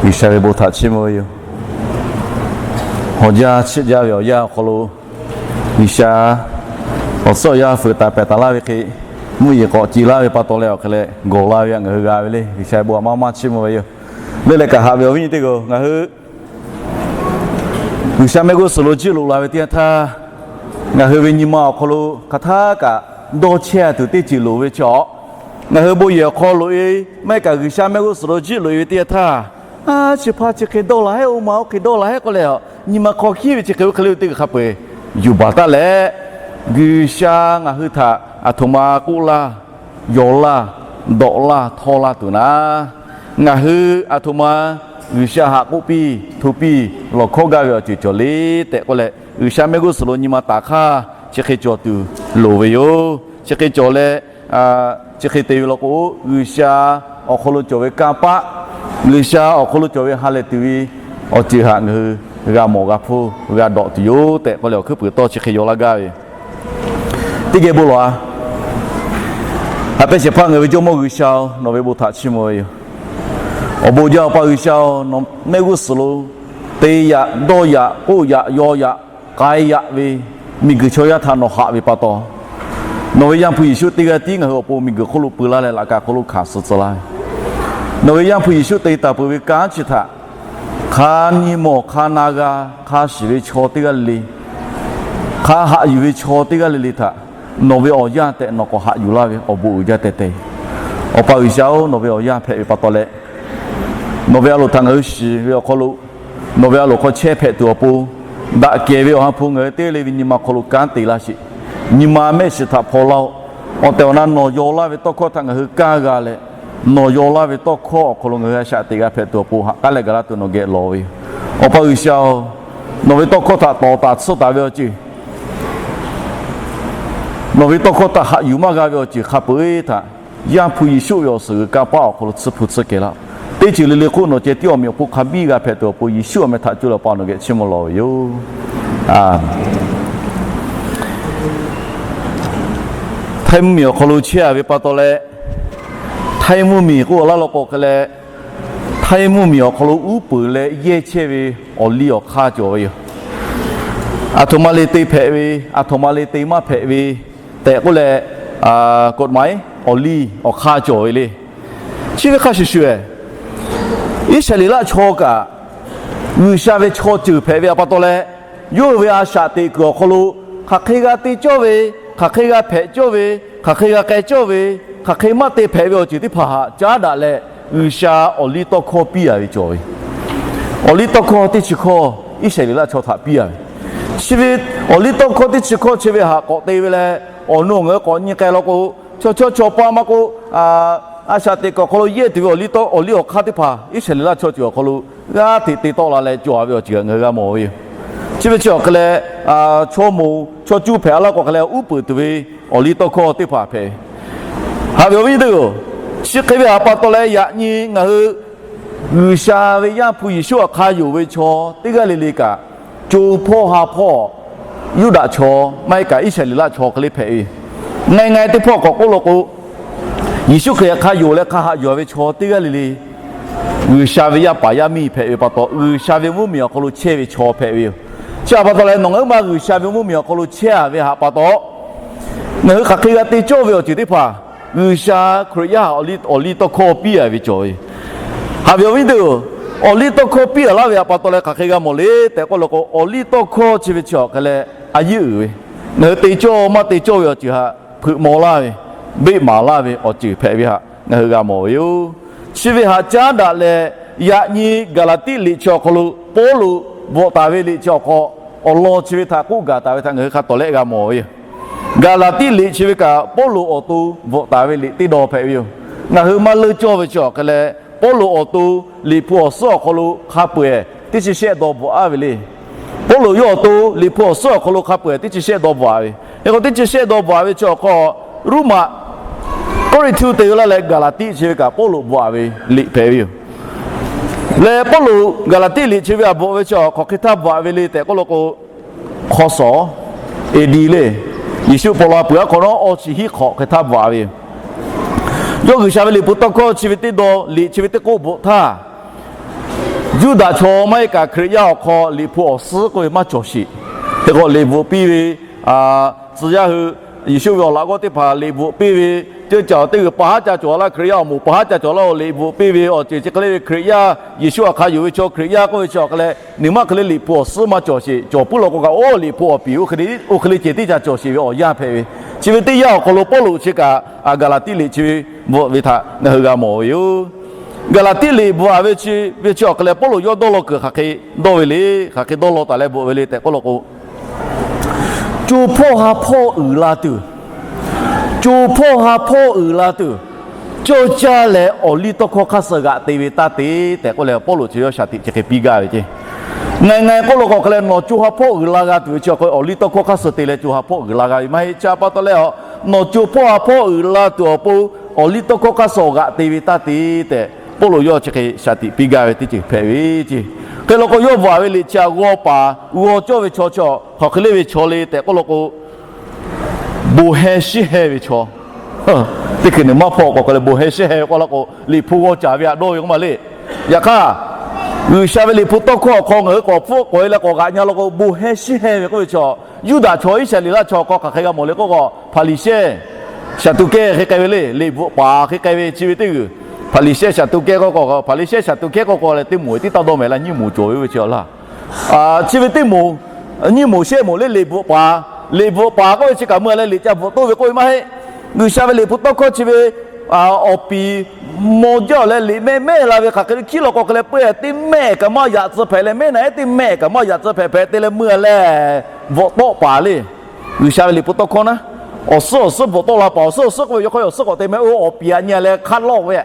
G'uiˬsha ve bon htaꞈ chiˇ mvuh ve yoˬ. Awˬ jaˇ chiˆ jaˇ ve awˬ yanˇ awˬ hk'aw lo, G'uiˬsha awˬ suhˉ awˬ yanˇ fuiˍ taˍ pehˍ taˍ laˇ ve hk'e, mvuhˇ yeˬ k'awꞈ ce laˇ ve pa taw leh awˬ hk'e leh gawˬ la ve htaꞈ ngaˬ hui g'a ve le. G'uiˬsha bon htaꞈ maˇ maˇ chiˇ mvuh ve yoˬ. Leuˉ leh kaꞈ haꞈ ve awˬ viˉ nyi teˇ hpaˍ-oˬ, ngaˬ hui G'uiˬsha mehˆ g'uˇ suhˍ lo jiˆ loꞈ la ve teˇ yanˇ htaˇ, ngaˬ hui ve nyi ma awˬ hk'aw lo hk'aˬ htaˇ kaꞈ dawˇ chehˇ tuˬ teˇ ceuˬ loˍ ve chaw, ngaˬ hui bon yehˬ awˬ hk'aw loꞈ-e maˇ heˆ kaꞈ G'uiˬsha mehˆ g'uˇ suhˍ lo jiˆ loꞈ-e ve teˇ yanˇ htaˇ, a, chi hpaˇ chi hk'e dawˇ la heˆ, oˇ ma oˇ hk'e dawˇ la heˆ k'oˆ leh, nyi ma hk'aw hkiˉ ve chi hk'e oˇ hk'e le ve teˇ hkui hk'a peu-eˬ yuˬ baˬ taˉ leh, G'uiˬsha ngaˬ hui htaꞈ aˬ htoꞈ ma k'oˆ laˇ, yaw laˇ, dawꞈ laˇ, htawˇ laˇ tuˬ naˉ, ngaˬ hui aˬ htoꞈ ma G'uiˬsha haꞈ k'oˆ piˇ hto piˇ lawˬ hkawˇ gaˇ ve awˬ ceuˬ cawˬ le tehꞈ k'oˆ leh, G'uiˬsha mehˆ g'uˇ suhˍ lo nyi ma taˍ hk'aˇ chi hk'e cawˬ tuˬ loˍ ve yoˬ. Chi hk'e cawˬ leh, chi hk'e te ve law k'o, G'uiˬsha awˬ hk'aw lo cawˬ ve kanˇ paˆ, G'uiˬsha awˬ hk'aw lo cawˬ ve ha lehˬ tuˬ ve awˬ ceuˬ htaꞈ ngaˬ hui g'a mawˬ g'a hpuˇ g'a dawꞈ tuˬ yoˬ tehꞈ k'oˆ leh awˬ hkuiˉ puiˍ tawˇ chi hk'e yaw laˇ gaˇ ve yoˬ. Teˇ geh bon lawˬ-a. Haꞈ pehnˇ shehˍ hpaˇ ngaˬ hui ve Jawˇmawˇ G'uiˬsha-oˬ, nawˬ ve bon htaꞈ chiˇ mvuh ve yoˬ. Awˬ bon jaˇ Awˬ pa G'uiˬsha-oˬ, nawˬ mehˆ g'uˇ suhˍ lo te yaꞈ, dawˇ yaꞈ, k'oˆ yaꞈ, yaw yaꞈ, k'ai yaꞈ ve miˬguiˬ chaw yaˇ htaꞈ nawˬ haꞈ ve pa taw, nawˬ ve Yaˇ hpu Yeˍsuˆ teˇ g'aˇ tiˉ ngaˬ hui awˬ pon miˬguiˬ hk'oˆ lo peu laˇ leh laꞈ ka hk'aw lo hkanˍ suh tcuh laˇ ve, nawˬ ve Yaˇ hpu Yeˍsuˆ te taˍ peuˬ ve kanˉ chi htaꞈ hk'a nyi mawˬ hk'a na g'a hk'a shiˍ ve chaw teˇ g'aˇ le le, hk'a haꞈ yuˬ ve chaw teˇ g'aˇ le le htaꞈ nawˬ ve awˬ yanˇ tehꞈ nawˬ k'awꞈ haꞈ yuˬ laˇ ve awˬ bon uiˍ jaˇ teh teh. Awˬ pa G'uiˬsha-oˬ, nawˬ ve awˬ yanˇ hpehꞈ ve pa taw leh, nawˬ ve a loˍ htaꞈ ngaˬ hui shiˍ ve awˬ hk'aw lo, nawˬ ve a loˍ hk'aw chehˇ hpehꞈ tuˬ awˬ pon, daꞈ kehˬ ve awˬ ha hpu ngaˬ hui teˇ g'aˇ le ve nyi ma hk'aw lo kanˉ te laˇ sheˍ. Nyi ma mehˆ shiˍ htaꞈ hpaw laˇ-oˆ. Awˬ tehˬ awˬ na nawˬ yaw laˇ ve tawˇ hkawˇ htaꞈ ngaˬ hui kanˇ g'a leh, nawˬ yaw laˇ ve tawˇ hkawˇ awˬ hk'aw lo ngaˬ hui a shaꞈ teꞈ g'a hpehꞈ tuˬ awˬ pon haꞈ k'aˉ leh gaˬ laˇ tuˬ nawˬ geh lawˬ ve yoˬ. Awˬ pa G'uiˬsha-oˬ, nawˬ ve tawˇ hkawˇ htaꞈ tawˍ taˍ tsuhˇ taˍ ve awˬ ceuˬ, nawˬ ve tawˇ hkawˇ htaꞈ haꞈ yuˬ maˇ g'a ve awˬ ceuˬ hk'a peu-eˬ htaꞈ Yaˇ hpu Yeˍsuˆ ve awˬ suhˍ g'uiˬ kanˇ paˆ awˬ hk'aw lo tsuhˇ hpu tsuhˇ kehˬ laˇ. Teˇ ceuˬ le le hk'oˆ nawˬ ceh tiˉ awˬ meꞈ awˬ hponˇ hk'a biˇ g'a hpehꞈ tuˬ awˬ pon Yeˍsuˆ awˬ meh htaꞈ cuˇ leh Awˬ pa nawˬ geh chiˇ mvuh lawˬ ve yoˬ. Htaiˇ mvuhˇmiˬ awˬ hk'aw lo chehˇ-a ve pa taw leh, Htaiˇ mvuhˇmiˬ k'oˆ laˇ law k'o hk'e leh, Htaiˇ mvuhˇmiˬ awˬ hk'aw lo uˉ peunˍ leh yehˇ chehˇ ve awˬ liˇ awˬ hk'aˇ cawˬ ve yoˬ. Aˬ htoꞈ ma le te hpehꞈ ve, aˬ htoꞈ ma le te maˇ hpehꞈ ve tehꞈ k'oˆ leh, กฎหมาย awˬ liˇ awˬ hk'aˇ cawˬ ve le. Chi ve hk'a shuˍ shuˍ-eh, Iˉsaˍreˍlaˆ chaw kaꞈ G'uiˬsha ve chaw ceuˬ hpehꞈ ve pa taw leh, yawˇ hui ve a shaꞈ teꞈ kuiˬ awˬ hk'aw lo hk'aˬ hk'e g'a te cawˇ ve, hk'aˬ hk'e g'a hpehꞈ cawˇ ve, hk'aˬ hk'e g'a k'ai cawˇ ve, hk'aˬ hk'e maˇ te hpehꞈ ve awˬ ceuˬ teˇ hpaˍ htaꞈ caˉ daꞈ leh, G'uiˬsha awˬ liˇ tawˇ hkawˇ piˇ-a ve cawˬ ve. Awˬ liˇ tawˇ hkawˇ teˇ chi hkawˇ Iˉsaˍreˍlaˆ chaw htaꞈ piˇ-a ve. Chi ve awˬ liˇ tawˇ hkawˇ teˇ chi hkawˇ chi ve htaꞈ k'awꞈ te ve leh, awˬ nu awˬ ngaˬ hui k'awꞈ nyi k'ai law k'o, chaw chaw chaw pa maˇ k'oˆ, a shaꞈ teꞈ kuiˬ awˬ hk'aw lo yehˇ tuˬ ve awˬ liˇ awˬ hk'aˇ teˇ hpaˍ Iˉsaˍreˍlaˆ chaw ceuˬ awˬ hk'aw lo g'aˇ hteꞈ te tawˆ la leh cawˬ-a ve awˬ ceuˬ ngaˬ hui g'a mawˬ ve yoˬ. Chi ve chi awˬ hk'e leh, chaw moˍ chaw cuˇ hpehꞈ-a laˇ k'o hk'e leh uˉ peunˍ tuˬ ve awˬ liˇ tawˇ hkawˇ teˇ hpaˍ hpehꞈ ve. Haꞈ ve awˬ viˉ teˇ-oˬ, chi hk'e ve htaꞈ pa taw leh yaꞈ nyi ngaˬ hui G'uiˬsha ve Yaˇ hpu Yeˍsuˆ awˬ hk'aˇ yonˍ ve chaw teˇ g'aˇ le le kaꞈ, co hpawˇ ha hpawˇ Yuˇdaꞈ chaw maˇ heˆ kaꞈ Iˉsaˍreˍlaˆ chaw hk'e le hpehꞈ ve. Ngaˬ ngaˬ teˇ hpawˇ k'awꞈ k'oˆ law k'o, Yeˍsuˆ Hkriꞈ hk'aˇ yonˍ leh hk'a haꞈ yuˬ-a ve chaw teˇ g'aˇ le le G'uiˬsha ve yaˇ paˍ yaˇ miˇ hpehꞈ ve pa taw, G'uiˬsha ve mvuhˇmiˬ awˬ hk'aw lo chehˇ ve chaw hpehꞈ ve yoˬ. Chi htaꞈ pa taw leh nawˬ ngaˬ hui ma G'uiˬsha ve mvuhˇmiˬ awˬ hk'aw lo chehˇ-a ve htaꞈ pa taw, ngaˬ hui hk'aˬ hk'e g'a te cawˇ ve awˬ ceuˬ teˇ hpaˍ G'uiˬsha Hkriꞈ yaˇ awˬ liˇ tawˇ hkawˇ piˇ-a ve cawˬ ve. Haꞈ ve awˬ viˉ teˇ-oˬ, awˬ liˇ tawˇ hkawˇ piˇ-a laˇ ve htaꞈ pa taw leh hk'aˬ hk'e g'a mawˬ le tehꞈ k'oˆ law k'o, awˬ liˇ tawˇ hkawˇ chi ve chi awˬ hk'e leh a yeˇ uiˍ ve, ngaˬ hui te cawˇ maˇ te cawˇ ve awˬ ceuˬ htaꞈ hpeuꞈ maw laˇ ve, beˆ maˍ laˇ ve awˬ ceuˬ hpehꞈ ve htaꞈ ngaˬ hui g'a mawˬ ve yoˬ. Chi ve htaꞈ caˉ daꞈ leh, yaꞈ nyi Gaˍlaˍtiˆ liꞈ chi awˬ hk'aw lo Pawˇluꞈ bvuhꞈ taˍ ve liꞈ chi awˬ hk'aw awˬ lawn chi ve htaꞈ k'oˆ gaˬ taˍ ve htaꞈ ngaˬ hui hk'a tawˍ lehˆ g'a mawˬ ve yoˬ. Gaˍlaˍtiˆ liꞈ chi ve kaꞈ Pawˇluꞈ awˬ to bvuhꞈ taˍ ve liꞈ teˇ dawˇ hpehꞈ ve yoˬ. Ngaˬ hui maˇ leunˇ cawˇ ve chi awˬ hk'e leh, Pawˇluꞈ awˬ to Liꞈ hpu awˬ suhˉ awˬ hk'aw lo hk'a peu-eˬ teˇ chi shehˆ dawˇ bvuhꞈ-a ve le. Pawˇluꞈ yawˇ awˬ to Liꞈ hpu awˬ suhˉ awˬ hk'aw lo hk'a peu-eˬ teˇ chi shehˆ dawˇ bvuhꞈ-a ve. Hk'e k'o teˇ chi shehˆ dawˇ bvuhꞈ-a ve chi awˬ hk'aw, Roˉmaꞈ, Kawˇrenˍhtuˆ te ve laˇ leh Gaˍlaˍtiˆ chi ve kaꞈ Pawˇluꞈ bvuhꞈ-a ve liꞈ hpehꞈ ve yoˬ. Leh Pawˇluꞈ Gaˍlaˍtiˆ liꞈ chi ve htaꞈ bvuhꞈ ve chi awˬ hk'aw hk'aˬ hk'e htaˇ bvuhꞈ-a ve le tehꞈ k'oˆ law k'o, hk'aw suhˍ, A.D. le, Yeˍsuˆ paw la peuˬ-a hk'awꞈ nawˉ awˇ chi hiˉ hk'awꞈ hk'e htaˇ bvuhꞈ-a ve yoˬ. Yawˇ G'uiˬsha ve Liꞈ hpu tawˇ hkawˇ chi ve teˇ dawˇ liꞈ chi ve teˇ k'oˆ bvuhꞈ htaˇ, Yuˇdaꞈ chaw maˇ heˆ kaꞈ Hkriꞈ yaˇ awˬ hk'aw liꞈ hpu awˬ suhˉ k'oˆ ve maˇ cawˬ sheˍ. Hk'e k'o liꞈ bvuhꞈ piˇ ve, tcuh yaˇ hui, Yeˍsuˆ ve awˬ laꞈ g'awˇ teˇ hpaˍ liꞈ bvuhꞈ piˇ ve, ceuˇ caˬ teˇ g'uiˬ pa haˉ ca cawˬ laˇ, Hkriꞈ yaˇ awˬ moˍ pa haˉ ca cawˬ laˇ-oˬ, liꞈ bvuhꞈ piˇ ve awˬ ceuˬ chi hk'e le ve Hkriꞈ yaˇ, Yeˍsuˆ htaꞈ hk'a yonˍ ve chaw Hkriꞈ yaˇ k'oˆ ve chi awˬ hk'e leh, nawˬ maˇ hk'e le liꞈ hpu awˬ suhˉ maˇ cawˬ sheˍ. Cawˬ puiˉ law k'o kaꞈ, oˇ liꞈ hpu awˬ piˍ oˇ hk'e le cehˬ teˇ ca cawˬ sheˍ ve awˬ yanˇ hpehꞈ ve. Chi ve teˇ yanˇ awˬ hk'aw lo Pawˇluꞈ chi kaꞈ Gaˍlaˍtiˆ liꞈ chi ve bvuhꞈ ve htaꞈ ngaˬ hui g'a mawˬ ve yoˬ. Gaˍlaˍtiˆ liꞈ bvuhꞈ-a ve chi ve chi awˬ hk'e leh Pawˇluꞈ yawˇ dawˇ law kuiˬ hk'aˬ hk'e dawˇ ve le, hk'aˬ hk'e dawˇ law taˍ leh bvuhꞈ ve le tehꞈ k'oˆ law k'o, co hpawˇ ha hpawˇ uiˍ la tuˬ, co hpawˇ ha hpawˇ uiˍ la tuˬ, cawˇ caˇ leh awˬ liˇ tawˇ hkawˇ hk'aˇ suh g'aꞈ te ve taˇ te tehꞈ k'oˆ leh Pawˇluꞈ chi yawˇ shaˍ tiꞈ chi hk'e piˇ gaˇ ve ceˇ. Ngaˬ ngaˬ k'oˆ law k'o hk'e leh nawˬ co ha hpawˇ uiˍ la g'a tuˬ ve chi awˬ hk'e awˬ liˇ tawˇ hkawˇ hk'aˇ suh te leh co ha hpawˇ uiˍ la g'a ve maˇ heˆ. Chi pa taw leh a, nawˬ co hpawˇ ha hpawˇ uiˍ la tuˬ awˬ pon awˬ liˇ tawˇ hkawˇ hk'aˇ suh g'aꞈ te ve taˇ te tehꞈ Pawˇluꞈ yawˇ chi hk'e shaˍ tiꞈ piˇ gaˇ ve teˇ ceuˬ hpehꞈ ve ceˇ. Hk'e law k'o yawˇ bvuhꞈ-a ve liꞈ chi a g'aw paˍ g'aw cawˇ ve chaw chi hk'aˬ hk'e le ve chaw le tehꞈ k'oˆ law k'o, bon heh shiˉ heh ve chaw. Teˇ hkui neˬ maˇ hpawˇ k'awꞈ hk'e leh bon heh shiˉ heh ve k'oˆ law k'o, liꞈ hpu g'aw caˍ ve htaꞈ dawˇ ve k'oˆ ma le. Yaꞈ hk'aˇ, G'uiˬsha ve liꞈ hpu tawˇ hkawˇ awˬ hk'aw ngaˬ hui k'awꞈ hpfuhˆ k'awꞈ e leh k'awꞈ g'aꞈ nyi law k'o, bon heh shiˉ heh ve k'oˆ ve chaw, Yuˇdaꞈ chaw Iˉsaˍreˍlaˆ chaw awˬ hk'aw hk'aˬ hk'e g'a mawˬ le k'oˆ k'o, Hpaˍriˍsehˇ, Saˍduˆkehˇ hk'e k'ai ve le, liꞈ bvuhꞈ paˍ hk'e k'ai ve chi ve teˇ g'uiˬ. Hpaˍriˍsehˇ Saˍduˆkehˇ k'oˆ k'o, Hpaˍriˍsehˇ Saˍduˆkehˇ k'oˆ k'o leh teˇ moˍ teˇ taˇ dawˇ mehˍ laˇ nyiˇ moˍ cawˬ ve oˇ ve chi awˬ laˇ. Chi ve teˇ moˍ, nyiˇ moˍ shehˆ moˍ le liꞈ bvuhꞈ paˍ, liꞈ bvuhꞈ paˍ k'oˆ ve chi kaꞈ meuˇ leh liꞈ ca bvuhꞈ toˇ ve k'oˆ ve maˇ heˆ. G'uiˬsha ve liꞈ hpu tawˇ hkawˇ chi ve awˬ piˍ maw jaˇ-oˬ leh liꞈ mehˆ mehˆ la ve hk'aˬ hk'e le hkiˉ law k'o hk'e leh peuˇ-e teˇ mehˆ kaꞈ maˇ yaꞈ tcuh hpehꞈ leh mehˆ naꞈ ehˉ teˇ mehˆ kaꞈ maˇ yaꞈ tcuh hpehꞈ hpehꞈ te leh meuˇ leh bvuhꞈ tawˆ paˍ le. G'uiˬsha ve liꞈ hpu tawˇ hkawˇ naˉ, awˬ suhˉ awˬ suhˉ bvuhꞈ tawˆ la paˍ, awˬ suhˉ awˬ suhˉ k'oˆ ve yaꞈ hk'aˇ awˬ suhˉ k'awꞈ te meh oˇ awˬ piˍ aꞈ nyi leh hk'aˇ lawˇ ve,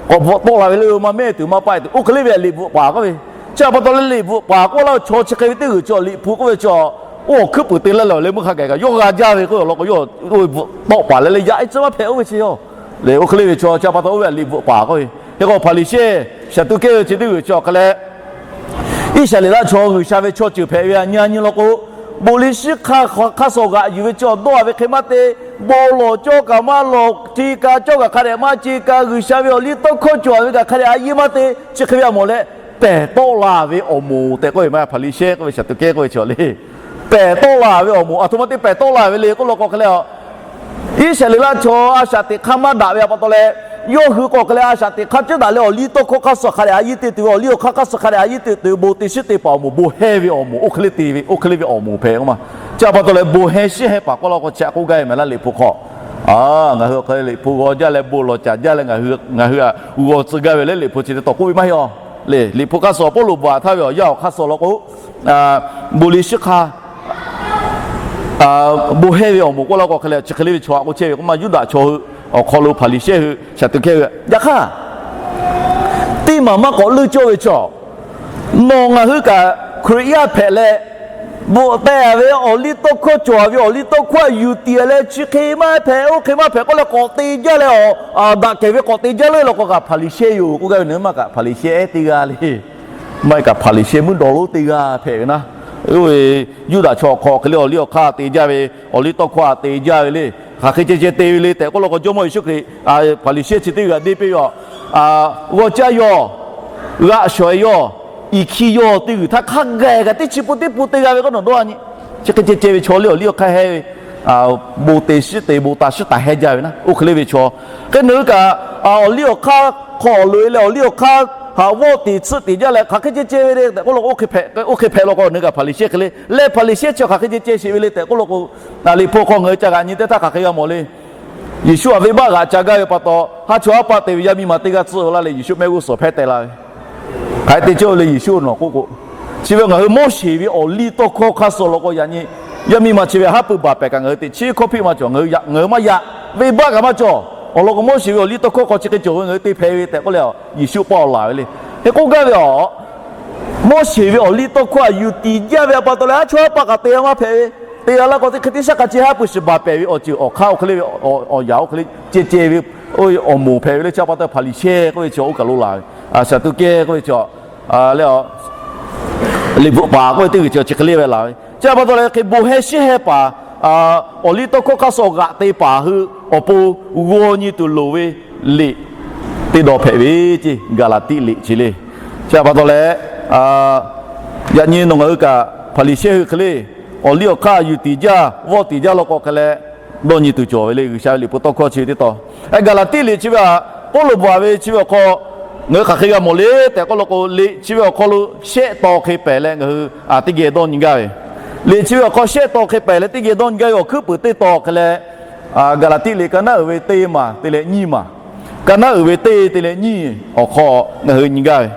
k'awꞈ bvuhꞈ tawˆ la ve le, maˇ mehˆ tuˬ maˇ paˆ tuˬ oˇ hk'e le ve liꞈ bvuhꞈ paˍ k'oˆ ve. Chi pa taw leh liꞈ bvuhꞈ paˍ k'oˆ laˇ ve chaw chi hk'e ve teˇ g'uiˬ chi liꞈ hpu k'oˆ ve chi oˇ awˬ hkuiˉ puiˍ te laˇ leh leh meuˇ hk'a gaˬ kaꞈ yawˇ g'a jaˇ ve k'oˆ ve awˬ lawn k'o, yawˇ bvuhꞈ tawˆ paˍ leh leh yaꞈ e tcuh maˇ hpehꞈ oˇ ve chi yawˇ le. Oˇ hk'e le ve chaw chi pa taw oˇ ve liꞈ bvuhꞈ paˍ k'oˆ ve. Hk'e k'o Hpaˍriˍsehˇ Saˍduˆkehˇ ve chi teˇ g'uiˬ chi awˬ hk'e leh Iˉsaˍreˍlaˆ chaw G'uiˬsha ve chaw ceuˬ hpehꞈ ve aꞈ nyi nyi law k'o, bon liˇ shiˉ hk'aˇ hk'aˇ suh g'aꞈ yuˬ ve chi awˬ dawˇ-a ve hk'e maˇ te, bon lawˬ cawˇ kaꞈ maˇ lawˬ, ce ka cawˇ kaꞈ hk'a dehꞈ maˇ ce ka, G'uiˬsha ve awˬ liˇ tawˇ hkawˇ cawˬ-a ve kaꞈ hk'a dehꞈ a yeˇ maˇ te, chi hk'e ve a mawˬ leh pehˬ tawˆ la ve awˬ moˍ tehꞈ k'oˆ ve maˇ heˆ. Hpaˍriˍsehˇ k'oˆ ve Saˍduˆkehˇ k'oˆ ve chi le, pehˬ tawˆ la ve awˬ moˍ, aˬ htoꞈ ma te pehˬ tawˆ la ve le k'oˆ law k'o hk'e leh a, Iˉsaˍreˍlaˆ chaw a shaꞈ teꞈ hk'aˇ maˇ daꞈ ve a pa taw leh, yawˇ hui k'awꞈ hk'e leh a shaꞈ teꞈ hk'aˇ ceuˉ daꞈ leh awˬ liˇ tawˇ hkawˇ hk'aˇ suh hk'a dehꞈ a yeˇ te tuˬ ve, awˬ liˇ awˬ hk'aˇ hk'aˇ suh hk'a dehꞈ a yeˇ te tuˬ ve bon te shiˉ te paˍ awˬ moˍ, bon heh ve awˬ moˍ, oˇ hk'e le te ve, oˇ hk'e le ve awˬ moˍ hpehꞈ ma. Chi pa taw leh bon heh shiˉ heh paˍ k'oˆ law k'o chi htaꞈ k'oˆ gaˇ ve mehˍ laˇ liꞈ hpu hk'aw. Ngaˬ hui awˬ hk'e liꞈ hpu g'aw jaˇ leh bon lawˬ caˍ jaˇ leh ngaˬ hui ngaˬ hui a g'aw tcuh gaˇ ve leh liꞈ hpu chi te tawˬ k'oˆ ve maˇ heˆ a. Le, liꞈ hpu hk'aˇ suh Pawˇluꞈ bvuhꞈ taˍ ve awˬ yanˇ awˬ hk'aˇ suh law k'o, bon liˇ shiˉ hk'aˇ bon heh ve awˬ moˍ k'oˆ law k'o hk'e leh chi hk'e le ve chaw a k'oˆ chehˇ ve k'o maˇ Yuˇdaꞈ chaw hui awˬ hk'aw lo Hpaˍriˍsehˇ hui Saˍduˆkehˇ hui yaꞈ hk'aˇ teˇ maˬ maˇ k'awꞈ leuˇ cawˇ ve chaw, nawˬ ngaˬ hui kaꞈ Hkriꞈ yaˇ hpehꞈ leh, bvuhꞈ tehˬ ve awˬ liˇ tawˇ hkawˇ cawˬ ve awˬ liˇ tawˇ hkawˇ a yuˬ tiꞈ leh chi hk'e maˇ hpehꞈ oˇ hk'e maˇ hpehꞈ k'oˆ leh k'awꞈ te jaˇ leh a, daꞈ kehˬ ve k'awꞈ te jaˇ leh law k'o kaꞈ Hpaˍriˍsehˇ yoˬ k'oˆ gaˇ ve, nawˬ hui maˇ kaꞈ Hpaˍriˍsehˇ ehˉ teˇ g'aˇ le. Maˇ heˆ kaꞈ Hpaˍriˍsehˇ meuˇ dawˬ lonˉ teˇ g'aˇ hpehꞈ ve naˉ. Oˇ ve Yuˇdaꞈ chaw awˬ hk'aw hk'e le awˬ liˇ awˬ hk'aˇ te jaˇ ve, awˬ liˇ tawˇ hkawˇ a te jaˇ ve le. Hk'aˬ hk'e ceh ceh te ve le tehꞈ k'oˆ law k'o Jawˇmawˇ Yeˍsuˆ Hkriꞈ Hpaˍriˍsehˇ chi teˇ g'aˇ deˇ piˇ ve a, g'aw caˇ yawˇ, g'aꞈ shawˍ yawˇ, iˍ hkiˇ yawˇ teˇ g'uiˬ htaˇ hk'a gaˬ kaꞈ teˇ chi pun teˇ pun te g'a ve k'o nawˬ dawˇ a nyi. Chi hk'e ceh ceh ve chaw liˇ awˬ hk'aˇ heh ve, bon te shiˉ te bon taˍ shiˉ taˍ heh jaˇ ve naˉ, oˇ hk'e le ve chaw. Hk'e nawˬ hui kaꞈ awˬ liˇ awˬ hk'aˇ hk'aw loꞈ e leh awˬ liˇ awˬ hk'aˇ haꞈ vawˆ teꞈ tsuhˆ teꞈ jaˇ leh hk'aˬ hk'e ceh ceh ve le tehꞈ k'oˆ law k'o, oˇ hk'e hpehꞈ law k'o nawˬ hui kaꞈ Hpaˍriˍsehˇ hk'e le leh Hpaˍriˍsehˇ chi hk'aˬ hk'e ceh ceh sheˍ ve le tehꞈ k'oˆ law k'o, Liꞈ hpu hk'aw ngaˬ hui ca g'aꞈ nyi teˇ htaˇ hk'aˬ hk'e g'a mawˬ le. Yeˍsuˆ htaꞈ venˇbaˆ g'aꞈ ca gaˇ ve pa taw, haˉ chawˇ haˉ paˆ te ve yaˇ miˇ ma teˇ g'aˇ tcuhˆ ve laˇ leh Yeˍsuˆ mehˆ g'uˇ suhˍ hpehˇ teh la ve. Hk'aˬ hk'e te cawˇ ve le Yeˍsuˆ nawˬ k'oˆ k'o, chi ve ngaˬ hui Moˉseˍ ve awˬ liˇ tawˇ hkawˇ hk'aˇ suh law k'o yaꞈ nyi, yaˇ miˇ ma chi ve haˉ pui baˬ pehˍ kaꞈ ngaˬ hui teꞈ chiˉ hkawˇ hpiˆ maˇ cawˬ, ngaˬ hui yaꞈ ngaˬ hui maˇ yaꞈ, venˇbaˆ kaꞈ maˇ cawˬ. Awˬ lawn k'o Moˉseˍ ve awˬ liˇ tawˇ hkawˇ hk'aw chi hk'e cawˬ ve ngaˬ hui te hpehꞈ ve tehꞈ k'oˆ leh Yeˍsuˆ paˇ awˬ laˬ ve le. Hk'e k'oˆ gaˇ ve a, Moˉseˍ ve awˬ liˇ tawˇ hkawˇ a yuˬ tiꞈ jaˇ ve a pa taw leh haˉ chawˇ haˉ paˆ kaꞈ te g'a maˇ hpehꞈ ve, te g'a laˇ k'o teˇ hk'e teˇ shaˉ hk'a chi haˉ pui shiˍ baˬ pehˍ ve awˬ ceuˬ awˬ hk'aˇ oˇ hk'e le ve awˬ yanˇ oˇ hk'e le ceh ceh ve awˬ moˍ hpehꞈ ve le. Chi pa taw Hpaˍriˍsehˇ k'oˆ ve chi oˇ kaˬ lo laˬ ve, Saˍduˆkehˇ k'oˆ ve chi leh liꞈ bvuhꞈ paˍ k'oˆ ve teˇ g'uiˬ chi chi hk'e le ve laˬ ve. Chi pa taw leh hk'e bon heh shiˉ heh paˍ awˬ liˇ tawˇ hkawˇ hk'aˇ suh g'aꞈ te paˍ hui awˬ pon g'aw nyi tuˬ loˍ ve liꞈ teˇ dawˇ hpehꞈ ve ceˇ, Gaˍlaˍtiˆ liꞈ chi le. Chi pa taw leh Yaꞈ nyi nawˬ ngaˬ hui kaꞈ Hpaˍriˍsehˇ hui hk'e le, awˬ liˇ awˬ hk'aˇ yuˬ tiˍ jaˇ, vawˆ tiˍ jaˇ law k'o hk'e leh, dawˇ nyi tuˬ cawˬ ve le. G'uiˬsha ve liꞈ hpu tawˇ hkawˇ chi ve teˇ taw, Gaˍlaˍtiˆ liꞈ chi ve htaꞈ Pawˇluꞈ bvuhꞈ ve chi ve awˬ hk'aw, ngaˬ hui hk'aˬ hk'e g'a mawˬ le tehꞈ k'oˆ law k'o, liꞈ chi ve awˬ hk'aw lo shehˆ taw hk'e pehˍ leh ngaˬ hui teˇ geh dawˇ nyi gaˇ ve. Liꞈ chi ve awˬ hk'aw shehˆ taw hk'e pehˍ leh teˇ geh dawˇ nyi gaˇ ve awˬ hkuiˉ puiˍ teˇ taw hk'e leh, Gaˍlaˍtiˆ liꞈ ka naˉ uiˍ ve teˇ maˬ te leh nyiˇ maˬ, ka naˉ uiˍ ve teˇ te leh nyiˇ awˬ hk'aw ngaˬ hui nyi gaˇ ve.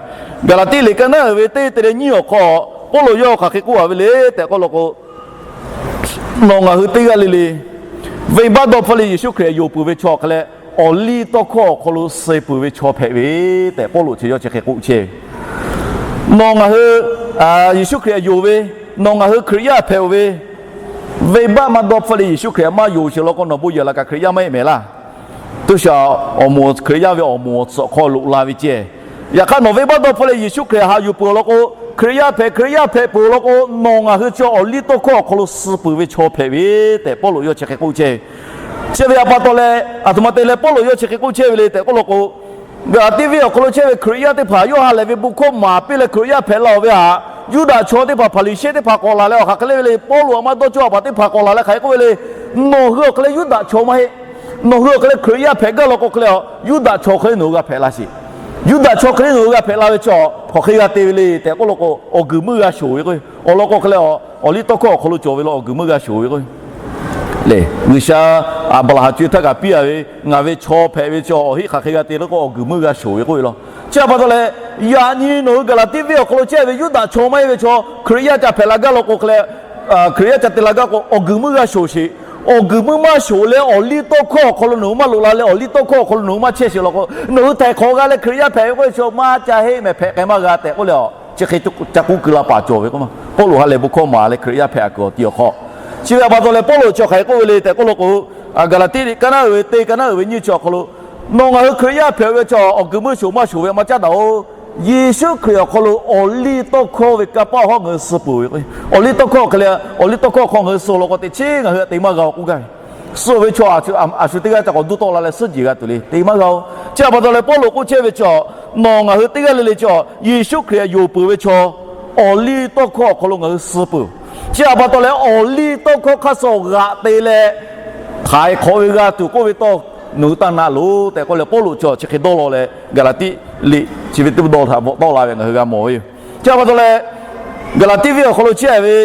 Gaˍlaˍtiˆ liꞈ ka naˉ uiˍ ve teˇ te leh nyiˇ awˬ hk'aw, Pawˇluꞈ yawˇ hk'aˬ hk'e k'oˆ a ve le tehꞈ k'oˆ law k'o, nawˬ ngaˬ hui teˇ g'aˇ le le, venˇbaˆ dawˇ hpfuhˇ leh Yeˍsuˆ Hkriꞈ yonˍ peuˬ ve chaw hk'e leh, awˬ liˇ tawˇ hkawˇ awˬ hk'aw lo suh peuˬ ve chaw hpehꞈ ve tehꞈ Pawˇluꞈ chi yawˇ chi hk'e k'oˆ chehˇ ve. Nawˬ ngaˬ hui Yeˍsuˆ Hkriꞈ yonˍ ve, nawˬ ngaˬ hui Hkriꞈ yaˇ hpehꞈ-oˬ ve, venˇbaˆ maˇ dawˇ hpfuhˇ leh Yeˍsuˆ Hkriꞈ maˇ yonˍ sheˍ law k'o, nawˬ bon yehˬ laꞈ kaꞈ Hkriꞈ yaˇ maˇ heˆ mehˍ laˇ. Tuˇ shaˍ awˬ moˍ Hkriꞈ yaˇ ve awˬ moˍ awˬ tsuhꞈ hk'aw loꞈ la ve ceh. Yaꞈ hk'aˇ nawˬ venˇbaˆ dawˇ hpfuhˇ leh Yeˍsuˆ Hkriꞈ haꞈ yuˬ peuˬ law k'o, Hkriꞈ yaˇ hpehꞈ, Hkriꞈ yaˇ hpehꞈ peuˬ law k'o, nawˬ ngaˬ hui chi awˬ liˇ tawˇ hkawˇ awˬ hk'aw lo suh peuˬ ve chaw hpehꞈ ve tehꞈ Pawˇluꞈ yawˇ chi hk'e k'oˆ chehˇ ve. Chi ve htaꞈ pa taw leh, aˬ htoꞈ ma te leh Pawˇluꞈ yawˇ chi hk'e k'oˆ chehˇ ve le tehꞈ k'oˆ law k'o, Gaˍlaˍtiˆ venˇ awˬ hk'aw lo chehˇ ve Hkriꞈ yaˇ teˇ hpaˍ yawˇ ha lehˬ ve bon hkawˇ maˍ piˇ leh Hkriꞈ yaˇ hpehꞈ la-oˬ ve htaꞈ, Yuˇdaꞈ chaw teˇ hpaˍ, Hpaˍriˍsehˇ teˇ hpaˍ k'awꞈ laˬ leh awˬ hk'aˬ hk'e le ve le, Pawˇluꞈ htaꞈ maˇ dawˇ cawˇ a paˍ teˇ hpaˍ k'awꞈ laˬ leh hk'aˬ hk'e k'oˆ ve le, nawˬ hui awˬ hk'e leh Yuˇdaꞈ chaw maˇ heˆ. Nawˬ hui awˬ hk'e leh Hkriꞈ yaˇ hpehꞈ gaˇ law k'o hk'e leh, Yuˇdaꞈ chaw hk'e le nawˬ hui g'a hpehꞈ la sheˍ. Yuˇdaꞈ chaw hk'e le nawˬ hui g'a hpehꞈ la ve chi hk'aˬ hk'e g'a te ve le tehꞈ k'oˆ law k'o, awˬ guiˬ meuˇ g'a shoˍ ve k'o, awˬ lawn k'o hk'e leh, awˬ liˇ tawˇ hkawˇ awˬ hk'aw lo cawˬ ve law awˬ guiˬ meuˇ g'a shoˍ ve k'o, le, G'uiˬsha Aˍbraˍhanˍ co e htaˇ kaꞈ piˇ a ve, ngaˬ ve chaw hpehꞈ ve chi awˬ heˆ hk'aˬ hk'e g'a te law k'o, awˬ guiˬ meuˇ g'a shoˍ ve k'oˆ ve law. Chi htaꞈ pa taw leh, yaꞈ nyi nawˬ hui Gaˍlaˍtiˆ venˇ awˬ hk'aw lo chehˇ ve Yuˇdaꞈ chaw maˇ heˆ ve chaw, Hkriꞈ yaˇ ca hpehꞈ la gaˇ law k'o hk'e leh, Hkriꞈ yaˇ ca te la gaˇ k'o, awˬ guiˬ meuˇ g'a shoˍ sheˍ. Awˬ guiˬ meuˇ maˇ shoˍ leh awˬ liˇ tawˇ hkawˇ awˬ hk'aw lo nawˬ hui maˇ loꞈ la leh awˬ liˇ tawˇ hkawˇ awˬ hk'aw lo nawˬ hui maˇ chehˇ sheˍ law k'o, nawˬ hui htaiˍ hk'awꞈ g'a leh Hkriꞈ yaˇ hpehꞈ ve k'oˆ ve chi maˇ ca heˆ mehˍ, hpehꞈ k'ai maˇ g'a tehꞈ k'oˆ leh, chi hk'e ca k'oˆ keu la paˍ cawˬ ve k'o, Pawˇluꞈ ha lehˬ bon hkawˇ maˍ leh Hkriꞈ yaˇ hpehꞈ kuiˬ awˬ ti awˬ hk'aw. Chi ve htaꞈ pa taw leh Pawˇluꞈ chi hk'aˬ hk'e k'oˆ ve le tehꞈ k'oˆ law k'o, Gaˍlaˍtiˆ liꞈ ka naˉ uiˍ ve teˇ, ka naˉ uiˍ ve nyiˇ chi awˬ hk'aw lo, nawˬ ngaˬ hui Hkriꞈ yaˇ hpehꞈ ve chi awˬ guiˬ meuˇ shoˍ maˇ shoˍ ve maˇ caˉ daꞈ-oˬ. Yeˍsuˆ Hkriꞈ awˬ hk'aw lo awˬ liˇ tawˇ hkawˇ ve kanˇ paˆ hawˉ ngaˬ hui suh peuˬ ve k'o, awˬ liˇ tawˇ hkawˇ hk'e leh, awˬ liˇ tawˇ hkawˇ hk'aw ngaˬ hui suh law k'o, teꞈ chiˉ ngaˬ hui htaꞈ te maˇ g'a-oˬ k'oˆ gaˇ ve. Suh ve chaw a shu teˇ g'aˇ ca k'awꞈ duˇ tawˆ la leh suhˉ jeˬ g'a tuˬ le, te maˇ g'a-oˬ. Chi htaꞈ pa taw leh Pawˇluꞈ k'oˆ chehˇ ve chi, nawˬ ngaˬ hui teˇ g'aˇ le le chi, Yeˍsuˆ Hkriꞈ yonˍ peuˬ ve chaw, awˬ liˇ tawˇ hkawˇ awˬ hk'aw lo ngaˬ hui suh peuˬ. Chi htaꞈ pa taw leh awˬ liˇ tawˇ hkawˇ hk'aˇ suh g'aꞈ te leh, htaiˍ hk'awꞈ ve g'a tuˬ k'oˆ ve tawˇ, nawˬ hui taˇ naꞈ loˬ tehꞈ k'oˆ leh Pawˇluꞈ chi chi hk'e dawˇ law leh Gaˍlaˍtiˆ liꞈ chi ve teˇ dawˇ htaꞈ bvuhꞈ tawˆ la ve ngaˬ hui g'a mawˬ ve yoˬ. Chi htaꞈ pa taw leh, Gaˍlaˍtiˆ venˇ awˬ hk'aw lo chehˇ ve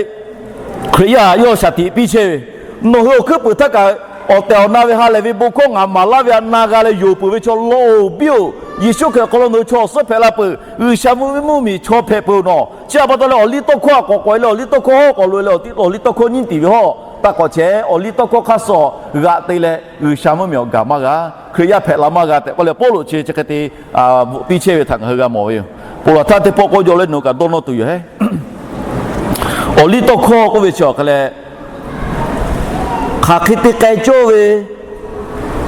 Hkriꞈ yaˇ htaꞈ yawˇ shaˍ tiꞈ piˇ chehˇ ve, nawˬ hui awˬ hkuiˉ puiˍ htaˇ kaꞈ awˬ tehˬ awˬ na ve ha lehˬ ve bon hkawˇ ngaˬ maˍ laˇ ve htaꞈ na g'a leh yonˍ peuˬ ve chaw law-oˬ, biˇ-oˬ. Yeˍsuˆ Hkriꞈ awˬ hk'aw lo nawˬ hui chaw awˬ suhˉ hpehꞈ la peuˬ. G'uiˬsha mvuhˇmiˬ chaw hpehꞈ peuˬ nawˬ. Chi htaꞈ pa taw leh awˬ liˇ tawˇ hkawˇ htaꞈ k'awꞈ k'awꞈ e leh awˬ liˇ tawˇ hkawˇ hawˉ k'awꞈ loꞈ e leh awˬ liˇ tawˇ hkawˇ nyiˉ tiˍ ve hawˉ taˇ k'awꞈ chehˇ. Awˬ liˇ tawˇ hkawˇ hk'aˇ suh g'aꞈ te leh G'uiˬsha mvuhˇmiˬ awˬ gaˬ maˇ g'a, Hkriꞈ yaˇ hpehꞈ la maˇ g'a tehꞈ k'oˆ leh Pawˇluꞈ chi chi hk'e te bvuhꞈ piˇ chehˇ ve htaꞈ ngaˬ hui g'a mawˬ ve yoˬ. Ponˬ laˬ htaˇ teˇ pawˆ k'oˆ jaw leh nawˬ hui kaꞈ dawˇ nawˇ tuˬ yoˬ heˉ. Awˬ liˇ tawˇ hkawˇ k'oˆ ve chi awˬ hk'e leh, hk'aˬ hk'e te k'ai cawˇ ve,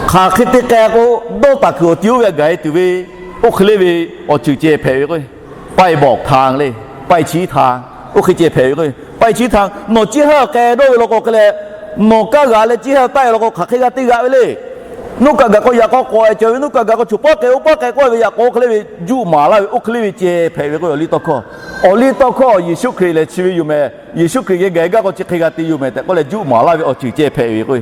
hk'aˬ hk'e te k'ai k'o, dawˇ taˍ kuiˬ awˬ ti oˇ ve htaꞈ gaˬ e tuˬ ve, oˇ hk'e le ve awˬ ceuˬ ceh hpehꞈ ve k'o, ไปบอกทาง le, ไปชี้ทาง, oˇ hk'e ceh hpehꞈ ve k'o, ไปชี้ทาง, nawˬ ciˇ haˉ k'ai dawˇ ve law k'o hk'e leh, nawˬ kaˇ g'aꞈ leh ciˇ haˉ taˆ e law k'o hk'aˬ hk'e g'a te g'aꞈ ve le. Nuˇ kaꞈ gaˬ k'o yaꞈ k'aw k'awꞈ e cawˬ ve, nuˇ kaꞈ gaˬ k'o choˬ paˉ k'ai oˇ paˉ k'ai k'oˆ ve yaꞈ k'aw hk'e le ve juˆ maˍ laˇ ve, oˇ hk'e le ve ceh hpehꞈ ve k'o, awˬ liˇ tawˇ hkawˇ, Yeˍsuˆ Hkriꞈ lehˬ chi ve yoˬ mehˍ, Yeˍsuˆ Hkriꞈ geh gaˬ e gaˇ k'o chi hk'e g'a te yoˬ mehˍ tehꞈ k'oˆ leh juˆ maˍ laˇ ve awˬ ceuˬ ceh hpehꞈ ve k'o,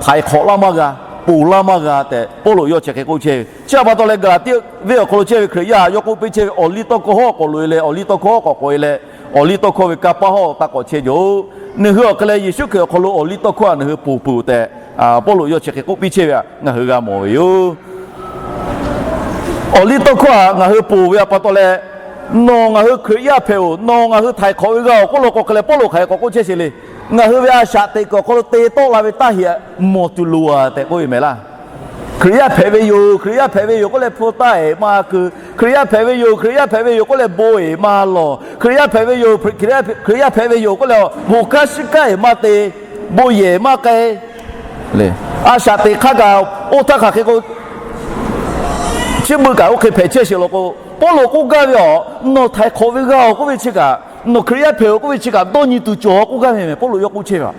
htaiˍ hk'awꞈ laˇ maˇ g'a, ponˬ laˇ maˇ g'a tehꞈ Pawˇluꞈ yawˇ chi hk'e k'oˆ chehˇ ve. Chi htaꞈ pa taw leh Gaˍlaˍtiˆ venˇ awˬ hk'aw lo chehˇ ve Hkriꞈ yaˇ htaꞈ yawˇ k'oˆ piˇ chehˇ ve, awˬ liˇ tawˇ hkawˇ hawˉ k'awꞈ loꞈ e leh, awˬ liˇ tawˇ hkawˇ hawˉ k'awꞈ k'awꞈ e leh, awˬ liˇ tawˇ hkawˇ ve kanˇ paˆ hawˉ taˇ k'awꞈ chehˇ jaw-oˬ. Nawˬ hui awˬ hk'e leh Yeˍsuˆ Hkriꞈ awˬ hk'aw lo awˬ liˇ tawˇ hkawˇ htaꞈ nawˬ hui ponˬ peuˬ tehꞈ Pawˇluꞈ yawˇ chi hk'e k'oˆ piˇ chehˇ ve htaꞈ ngaˬ hui g'a mawˬ ve yoˬ. Awˬ liˇ tawˇ hkawˇ htaꞈ ngaˬ hui ponˬ ve htaꞈ pa taw leh, nawˬ ngaˬ hui Hkriꞈ yaˇ hpehꞈ-oˬ, nawˬ ngaˬ hui htaiˍ hk'awꞈ ve g'a-oˬ k'oˆ law k'o hk'e leh Pawˇluꞈ hk'aˬ hk'e k'awꞈ k'oˆ chehˇ sheˍ le. Ngaˬ hui ve a shaꞈ teꞈ kuiˬ awˬ hk'aw lo te tawˆ la ve taˇ heꞈ mawˬ tuˬ loˬ-a tehꞈ k'oˆ ve mehˍ laˇ. Hkriꞈ yaˇ hpehꞈ ve yoˬ, Hkriꞈ yaˇ hpehꞈ ve yoˬ k'oˆ leh hpu taˇ heˍ maˇ keu. Hkriꞈ yaˇ hpehꞈ ve yoˬ, Hkriꞈ yaˇ hpehꞈ ve yoˬ k'oˆ leh bon heˍ maˇ lawˬ. Hkriꞈ yaˇ hpehꞈ ve yoˬ, Hkriꞈ yaˇ hpehꞈ ve yoˬ k'oˆ leh bon hkanˇ shiˉ kanˉ heˍ maˇ te, bon yehˬ maˇ k'ai. A shaꞈ teꞈ hk'aˇ kaꞈ oˇ htaˇ hk'aˬ hk'e k'o, chi beuꞈ kaꞈ oˇ hk'e hpehꞈ chehˇ sheˍ law k'o, Pawˇluꞈ k'oˆ gaˇ ve, Awˬ, nawˬ htaiˍ hk'awꞈ ve g'a-oˬ k'oˆ ve chi kaꞈ, nawˬ Hkriꞈ yaˇ hpehꞈ-oˬ k'oˆ ve chi kaꞈ dawˇ nyi tuˬ cawˬ k'oˆ gaˇ ve mehˍ. Pawˇluꞈ yawˇ k'oˆ chehˇ ve,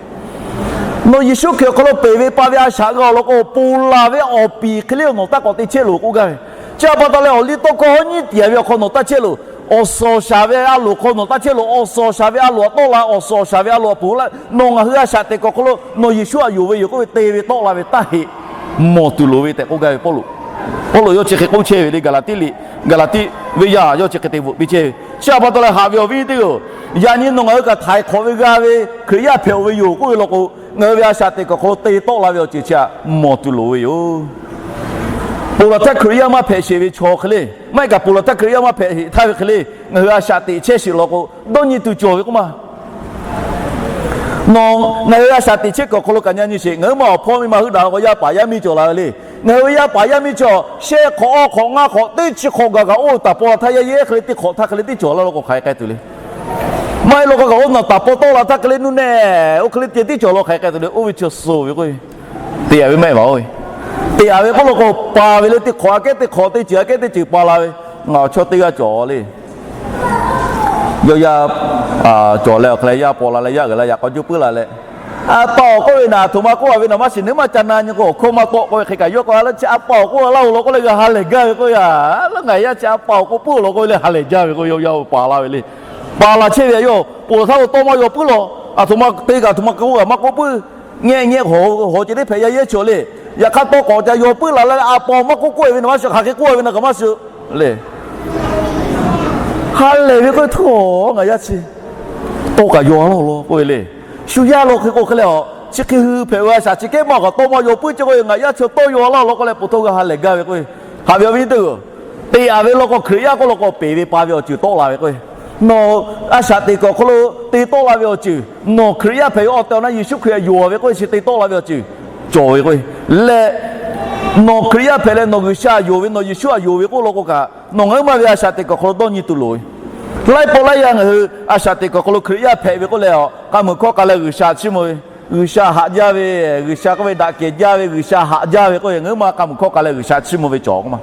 Nawˬ Yeˍsuˆ Hkriꞈ awˬ hk'aw lo peˬ ve pa ve a shaꞈ g'a-oˬ law k'o, ponˬ laˬ ve awˬ piˍ hk'e le nawˬ taˇ k'awꞈ te chehˇ loˬ k'oˆ gaˇ ve. Chi htaꞈ pa taw leh awˬ liˇ tawˇ hkawˇ hawˉ nyiˉ tiˍ ve awˬ hk'aw nawˬ taˇ chehˇ loˬ. Awˬ suhˍ awˬ shaˍ ve a loˍ hk'aw nawˬ taˇ chehˇ loˬ. Awˬ suhˍ awˬ shaˍ ve a loˍ aꞈ tawˆ la, awˬ suhˍ awˬ shaˍ ve a loˍ aꞈ ponˬ la. Nawˬ ngaˬ hui a shaꞈ teꞈ kuiˬ awˬ hk'aw lo nawˬ Yeˍsuˆ aꞈ yonˍ ve yoˬ k'oˆ ve te ve tawˆ la ve taˇ heˆ. Mawˬ tuˬ loˍ ve tehꞈ k'oˆ gaˇ ve Pawˇluꞈ. Pawˇluꞈ yawˇ chi hk'e k'oˆ chehˇ ve le, Gaˍlaˍtiˆ liꞈ, Gaˍlaˍtiˆ venˇ yaˇ yawˇ chi hk'e te bvuhꞈ piˇ chehˇ ve. Chi a pa taw leh haꞈ ve awˬ viˉ nyi teˇ g'aˇ-oˬ, yaꞈ nyi nawˬ ngaˬ hui kaꞈ htaiˍ hk'awꞈ ve g'a ve Hkriꞈ yaˇ hpehꞈ-oˬ ve yoˬ k'oˆ ve law k'o, ngaˬ hui ve a shaꞈ teꞈ kuiˬ awˬ hk'aw lo te tawˆ la ve awˬ ceuˬ chi htaꞈ mawˬ tuˬ loˍ ve yoˬ. Ponˬ laˬ htaˇ Hkriꞈ yaˇ maˇ hpehꞈ sheˍ ve chaw hk'e le, maˇ heˆ kaꞈ ponˬ laˬ htaˇ Hkriꞈ yaˇ maˇ hpehꞈ sheˍ htaˇ ve hk'e le, ngaˬ hui a shaꞈ teꞈ chehˇ sheˍ law k'o, dawˇ nyi tuˬ cawˬ ve k'oˆ ma. Nawˬ ngaˬ hui a shaꞈ teꞈ chehˇ kuiˬ awˬ hk'aw lo kaꞈ nyi nyi sheˍ. Ngaˬ hui ma awˬ hpawˇ miˇ ma heuˆ daꞈ k'o yaˇ paˍ yaˇ miˇ cawˬ la ve le. Ngaˬ hui ve yaˇ paˍ yaˇ miˇ cawˬ shehˆ hk'awꞈ awˇ hk'awꞈ ngaˇ hk'awꞈ teˇ chi hk'awꞈ gaˬ kaꞈ oˇ taˍ paw la htaˇ yaˇ yehˉ hk'e le teˇ hk'awꞈ htaˇ hk'e le teˇ cawˬ laˇ law k'o hk'aˬ hk'e k'ai tuˬ le. Maˇ heˆ law k'o kaꞈ oˇ nawˬ taˍ paw tawˆ la htaˇ hk'e le nuˇ nehˬ oˇ hk'e le te teˇ cawˬ law hk'aˬ hk'e k'ai tuˬ le. Oˇ ve chi suh ve k'o, te-a ve maˇ heˆ vaˬ oˇ ve. Te-a ve k'oˆ law k'o, pa ve le teˇ hk'awꞈ aꞈ kehˉ teˇ hk'awꞈ teˇ ceuˬ aꞈ kehˉ teˇ ceuˬ pa la ve. Ngaˬ awˬ chawˇ teˇ g'aˇ cawˬ le. Yawˇ yaˇ cawˬ leh awˬ hk'aw leh yaˇ paw la leh yaˇ uiˍ la yaꞈ k'aw juˇ puiˉ la leh, a pa awˬ k'oˆ ve naˍ, aˬ htoꞈ ma k'oˆ a ve naˍ maˇ shiˍ, nawˬ hui maˇ ca na nyi k'o, awˬ hkawˇ maˇ tawˆ k'oˆ ve hk'e kaꞈ yawˇ k'o, a lehˬ chi a pa awˬ k'oˆ laˇ-oˬ law k'oˆ leh g'a ha lehˬ gaˇ ve k'oˆ ve. A lehˬ ngaˬ yaˇ chi a pa awˬ k'oˆ puiˉ-oˬ law k'oˆ ve leh ha lehˬ jaˇ ve k'o, yawˇ yaˇ paˍ la ve le. Paˍ laˬ chehˇ ve a yawˇ ponˬ laˬ htaˇ k'o tawˇ maˇ yaw puiˉ law. Aˬ htoꞈ ma te kaꞈ aˬ htoꞈ ma k'oˆ kaꞈ maˇ k'oˆ puiˉ. Ngeh ngeh hawˬ hawˬ ceh teˇ hpehꞈ yaˇ yehˉ chi le. Yaꞈ hk'aˇ tawˇ k'awꞈ ca yaw puiˉ la leh a pa maˇ k'oˆ k'oˆ ve naˍ maˇ shiˍ, hk'aˬ hk'e k'oˆ ve naˍ kaꞈ maˇ shiˍ le. Ha lehˬ ve k'oˆ ve htawˇ ngaˬ yaˇ chi tawˇ kaꞈ yaw laˇ-oˬ law k'oˆ ve le. Shu yaˇ law hk'e k'o hk'e leh a, chi hk'e hui hpehꞈ ve a shaꞈ chi kehˉ maˇ kaꞈ tawˇ maˇ yaw puiˉ ceh k'o, ngaˬ yaˇ chi tawˇ yaw laˇ-oˬ law k'oˆ leh ponˬ htawˇ g'a ha lehˬ gaˇ ve k'o, haꞈ ve awˬ viˉ teˇ g'aˇ-oˬ, te-a ve law k'o Hkriꞈ yaˇ k'oˆ law k'o peˬ ve pa ve awˬ ceuˬ tawˆ la ve k'o, nawˬ a shaꞈ teꞈ kuiˬ awˬ hk'aw lo te tawˆ la ve awˬ ceuˬ, nawˬ Hkriꞈ yaˇ hpehꞈ ve awˬ tehˬ awˬ na Yeˍsuˆ Hkriꞈ aꞈ yonˍ ve k'oˆ ve chi te tawˆ la ve awˬ ceuˬ cawˬ ve k'o, leh nawˬ Hkriꞈ yaˇ hpehꞈ leh nawˬ G'uiˬsha aꞈ yonˍ ve, nawˬ Yeˍsuˆ aꞈ yonˍ ve k'oˆ law k'o kaꞈ, nawˬ ngaˬ hui ma ve a shaꞈ teꞈ kuiˬ awˬ hk'aw lo dawˇ nyi tuˬ loˍ ve. Laiˉ pawˆ laiˉ yaˇ ngaˬ hui a shaꞈ teꞈ kuiˬ awˬ hk'aw lo Hkriꞈ yaˇ hpehꞈ ve k'oˆ leh a, k'a muiˬ hkawˇ k'a leh G'uiˬsha chiˇ mvuh ve, G'uiˬsha haꞈ jaˇ ve, G'uiˬsha k'oˆ ve daꞈ kehˬ jaˇ ve, G'uiˬsha haꞈ jaˇ ve k'oˆ ve, ngaˬ hui ma k'a muiˬ hkawˇ k'a leh G'uiˬsha chiˇ mvuh ve cawˬ k'oˆ ma.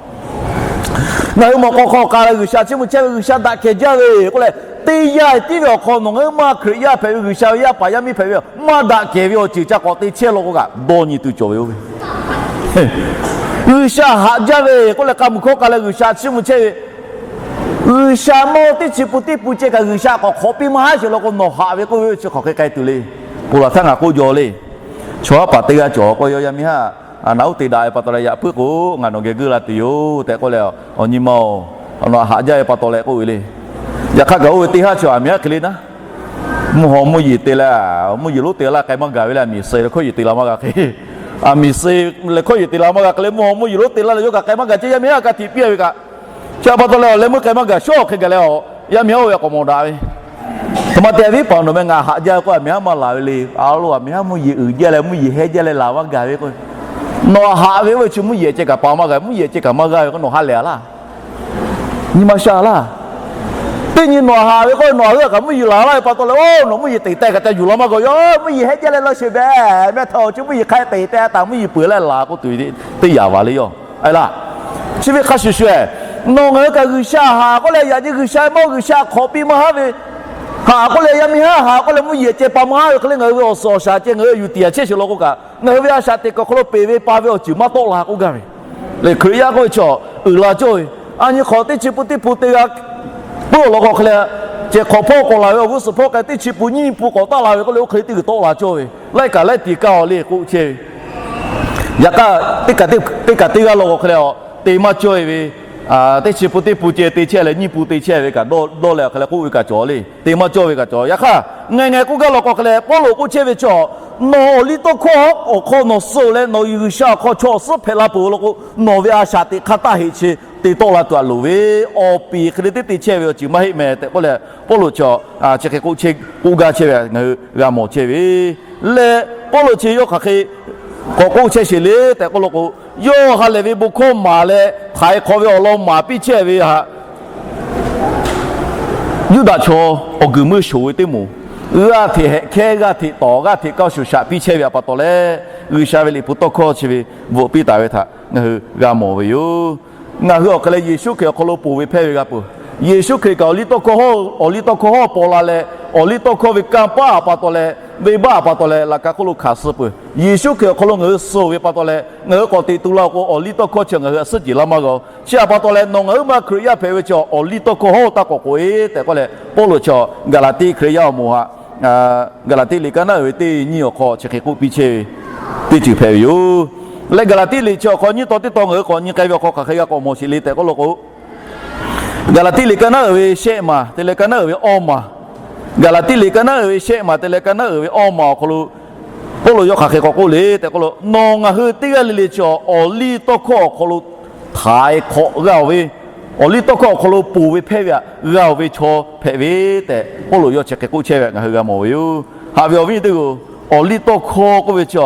Ngaˬ hui mawˬ k'aw hk'aw k'a leh G'uiˬsha chiˇ mvuh chehˇ ve, G'uiˬsha daꞈ kehˬ jaˇ ve k'oˆ leh, teˇ yanˇ tiˉ ve awˬ hk'aw nawˬ ngaˬ hui ma Hkriꞈ yaˇ hpehꞈ ve, G'uiˬsha ve yaˇ paˍ yaˇ miˇ hpehꞈ ve maˇ daꞈ kehˬ ve awˬ ceuˬ ca k'awꞈ te chehˇ law k'o kaꞈ dawˇ nyi tuˬ cawˬ ve oˇ ve. G'uiˬsha haꞈ jaˇ ve k'oˆ leh k'a muiˬ hkawˇ k'a leh G'uiˬsha chiˇ mvuh chehˇ ve, G'uiˬsha mawˇ teˇ chi pun teˇ pun ceh kaꞈ G'uiˬsha k'awꞈ hk'awꞈ piˇ maˇ haˉ sheˍ law k'o nawˬ haꞈ ve k'oˆ ve chi hk'aˬ hk'e k'ai tuˬ le. Ponˬ laˬ htaˇ ngaˬ k'oˆ jaw le. Chaw haˉ paˍ teˇ g'aˇ cawˬ k'o, yawˇ yaˇ miˇ haˉ naꞈ uˉ te daꞈ ve pa taw leh yaꞈ puiˉ k'o ngaˬ nawˬ geh guiˇ la tuˬ yoˬ tehꞈ k'oˆ leh, awˬ nyi ma-oˬ, nawˬ haꞈ jaˇ ve pa taw leh k'oˆ ve le. Yaꞈ hk'aˇ kaꞈ oˇ ve teˇ haˉ chi aˬ miˍ haˉ hk'e le naˉ, mvuhˇ haw mvuhˇ yeˬ te leh, mvuhˇ yeˬ lonˉ te la k'ai maˇ gaˬ ve le. Aˬ miˍ suh leh hkawˇ yeˬ te la maˇ g'a hk'e, aˬ miˍ suh leh hkawˇ yeˬ te la maˇ g'a hk'e leh mvuhˇ haw mvuhˇ yeˬ lonˉ te la leh yawˇ kaꞈ k'ai maˇ gaˬ ceh, yaˇ miˇ haˉ ka tiꞈ piˇ ve kaꞈ. Chi a pa taw leh awˬ leh meuˇ k'ai maˇ gaˬ shawˉ hk'e gaˬ leh, yaˇ miˇ haˉ oˇ ve k'awꞈ mawˬ daꞈ ve, htoꞈ ma te a viˉ paˍ nawˬ meh ngaˬ haꞈ jaˇ ve k'o, aˬ miˍ haˉ maˇ laˬ ve le. A lo, aˬ miˍ haˉ mvuhˇ yeˬ uiˍ jaˇ leh mvuhˇ yeˬ heh jaˇ leh laˬ maˇ gaˬ ve k'o, nawˬ haꞈ ve oˇ ve chi mvuhˇ yeˬ ceh kaꞈ pa maˇ g'a, mvuhˇ yeˬ ceh kaꞈ maˇ g'aˇ ve k'o nawˬ ha lehˬ a laˇ. Nyi ma sha laˇ. Teˇ nyi nawˬ haꞈ ve k'o nawˬ a g'aˇ kaꞈ mvuhˇ yeˬ laˬ laˇ ve pa taw leh, oˇ nawˬ mvuhˇ yeˬ teꞈ taˍ kaꞈ ca yuˬ la maˇ g'a, yawˇ mvuhˇ yeˬ heh jaˇ leh laˇ sheˍ behˬ meh htaꞈ awˬ chi mvuhˇ yeˬ hk'a teꞈ teh taˍ mvuhˇ yeˬ peuˬ leh laˬ k'oˆ tuˬ teˇ yanˇ vaˬ le yawˇ. Aˬ laˇ. Chi ve hk'a shuˍ shuˍ, nawˬ ngaˬ hui kaꞈ G'uiˬsha haꞈ k'oˆ leh yaꞈ nyi G'uiˬsha mawˇ G'uiˬsha hk'awꞈ piˇ maˇ haˉ ve, haꞈ k'oˆ leh yaˇ miˇ haˉ haꞈ k'oˆ leh mvuhˇ yeˬ ceh pa maˇ haˉ ve hk'e le, ngaˬ hui ve awˬ suhˍ awˬ shaˍ ceh ngaˬ hui yuˬ tiˍ a chehˇ sheˍ law k'o kaꞈ, ngaˬ hui ve a shaꞈ teꞈ kuiˬ awˬ hk'aw lo peˬ ve pa ve awˬ ceuˬ maˇ tawˆ la k'oˆ gaˇ ve. Leh Hkriꞈ yaˇ k'oˆ ve chaw uiˍ la cawˇ ve, a nyi hk'awꞈ teˇ chi pun teˇ pun te g'a puiˉ awˬ lawn k'o hk'e leh, ceh hk'awꞈ hpawˇ k'awꞈ laˬ ve awˬ g'uˇ suhˍ hpawˇ k'ai teˇ chi pun nyiˇ pun k'awꞈ taˆ la ve k'oˆ leh, oˇ hk'e le teˇ g'uiˬ tawˆ la cawˇ ve, laiˉ kaꞈ laiˉ tiˍ kaˇ-oˬ le k'oˆ chehˇ ve. Yaꞈ hk'aˇ, teˇ kaꞈ teˇ g'aˇ law k'o hk'e leh, te maˇ cawˇ-e ve, teˇ chi pun teˇ pun ceh te chehˇ leh nyiˇ pun te chehˇ ve kaꞈ dawˇ leh awˬ hk'e leh k'oˆ ve kaꞈ cawˬ le. Te maˇ cawˇ ve kaꞈ cawˬ. Yaꞈ hk'aˇ, ngaˬ ngaˬ k'oˆ gaˇ law k'o hk'e leh, Pawˇluꞈ k'oˆ chehˇ ve chaw, nawˬ awˬ liˇ tawˇ hkawˇ awˬ hk'aw nawˬ suh leh nawˬ G'uiˬsha awˬ hk'aw chaw awˬ suhˉ hpehꞈ la peuˬ law k'o, nawˬ ve a shaꞈ teꞈ hk'aˇ taˇ heˆ chi te tawˆ la tuˬ aꞈ loˍ ve, awˬ piˍ hk'e le teˇ te chehˇ ve awˬ ceuˬ maˇ heˆ meh tehꞈ k'oˆ leh, Pawˇluꞈ chaw chi hk'e k'oˆ gaˇ chehˇ ve ngaˬ hui g'a mawˬ chehˇ ve. Leh Pawˇluꞈ chi yawˇ hk'aˬ hk'e k'awꞈ k'oˆ chehˇ sheˍ le tehꞈ k'oˆ law k'o, yawˇ ha lehˬ ve bon hkawˇ maˍ leh htaiˍ hk'awꞈ ve awˬ lawn maˍ piˇ chehˇ ve htaꞈ Yuˇdaꞈ chaw awˬ guiˬ meuˇ shoˍ ve teˇ moˍ, g'aˇ hteꞈ hehꞈ hkehˇ, g'aˇ hteꞈ tawˍ, g'aˇ hteꞈ kaˇ shuˍ shaꞈ piˇ chehˇ ve pa taw leh, G'uiˬsha ve liꞈ hpu tawˇ hkawˇ chi ve bvuhꞈ piˇ taˍ ve htaꞈ ngaˬ hui g'a mawˬ ve yoˬ. Ngaˬ hui awˬ hk'e leh Yeˍsuˆ Hkriꞈ awˬ hk'aw lo ponˬ ve hpehˇ ve g'a peuˬ. Yeˍsuˆ Hkriꞈ kaꞈ awˬ liˇ tawˇ hkawˇ hawˉ, awˬ liˇ tawˇ hkawˇ hawˉ paw la leh, Awˬ liˇ tawˇ hkawˇ ve kanˇ paˆ a pa taw leh, venˇbaˆ a pa taw leh laꞈ ka hk'oˆ lo hkanˍ suh peuˬ. Yeˍsuˆ Hkriꞈ awˬ hk'aw lo ngaˬ hui suh ve pa taw leh, ngaˬ hui k'awꞈ teꞈ tu la k'o, awˬ liˇ tawˇ hkawˇ chi ngaˬ hui htaꞈ suhˉ jehˬ laˇ maˇ g'a-oˬ. Chi a pa taw leh, nawˬ ngaˬ huiˉ ma Hkriꞈ yaˇ hpehꞈ ve chi awˬ liˇ tawˇ hkawˇ hawˉ taˇ k'awꞈ k'oꞈ-e tehꞈ k'oˆ leh, Pawˇluꞈ chi Gaˍlaˍtiˆ Hkriꞈ yaˇ awˬ moˍ htaꞈ Gaˍlaˍtiˆ liꞈ ka naˉ uiˍ ve teˇ nyiˇ awˬ hk'aw chi hk'e k'oˆ piˇ chehˇ ve teˇ ceuˬ hpehꞈ ve yoˬ. Leh Gaˍlaˍtiˆ liꞈ chi awˬ hk'aw nyiˇ taw teˇ taw ngaˬ hui k'awꞈ nyi k'ai ve awˬ hk'aw hk'aˬ hk'e g'a k'awꞈ mawˬ sheˍ le tehꞈ k'oˆ lo k'o, Gaˍlaˍtiˆ liꞈ ka naˉ uiˍ ve shehˆ maˬ te leh ka naˉ uiˍ ve awˇ maˬ, Gaˍlaˍtiˆ liꞈ ka naˉ uiˍ ve shehˆ maˬ te leh ka naˉ uiˍ ve awˇ maˬ awˬ hk'aw lo, Pawˇluꞈ yawˇ hk'aˬ hk'e k'awꞈ k'oˆ le tehꞈ k'oˆ lo, nawˬ ngaˬ hui teˇ g'aˇ le le chi awˬ liˇ tawˇ hkawˇ awˬ hk'aw lo htaiˍ hk'awꞈ g'a-oˬ ve, awˬ liˇ tawˇ hkawˇ awˬ hk'aw lo ponˬ ve hpehˇ ve htaꞈ g'a-oˬ ve chaw hpehꞈ ve tehꞈ Pawˇluꞈ yawˇ chi hk'e k'oˆ chehˇ ve htaꞈ ngaˬ hui g'a mawˬ ve yoˬ. Haꞈ ve awˬ viˉ nyi teˇ hpaˍ-oˬ, awˬ liˇ tawˇ hkawˇ k'oˆ ve chi a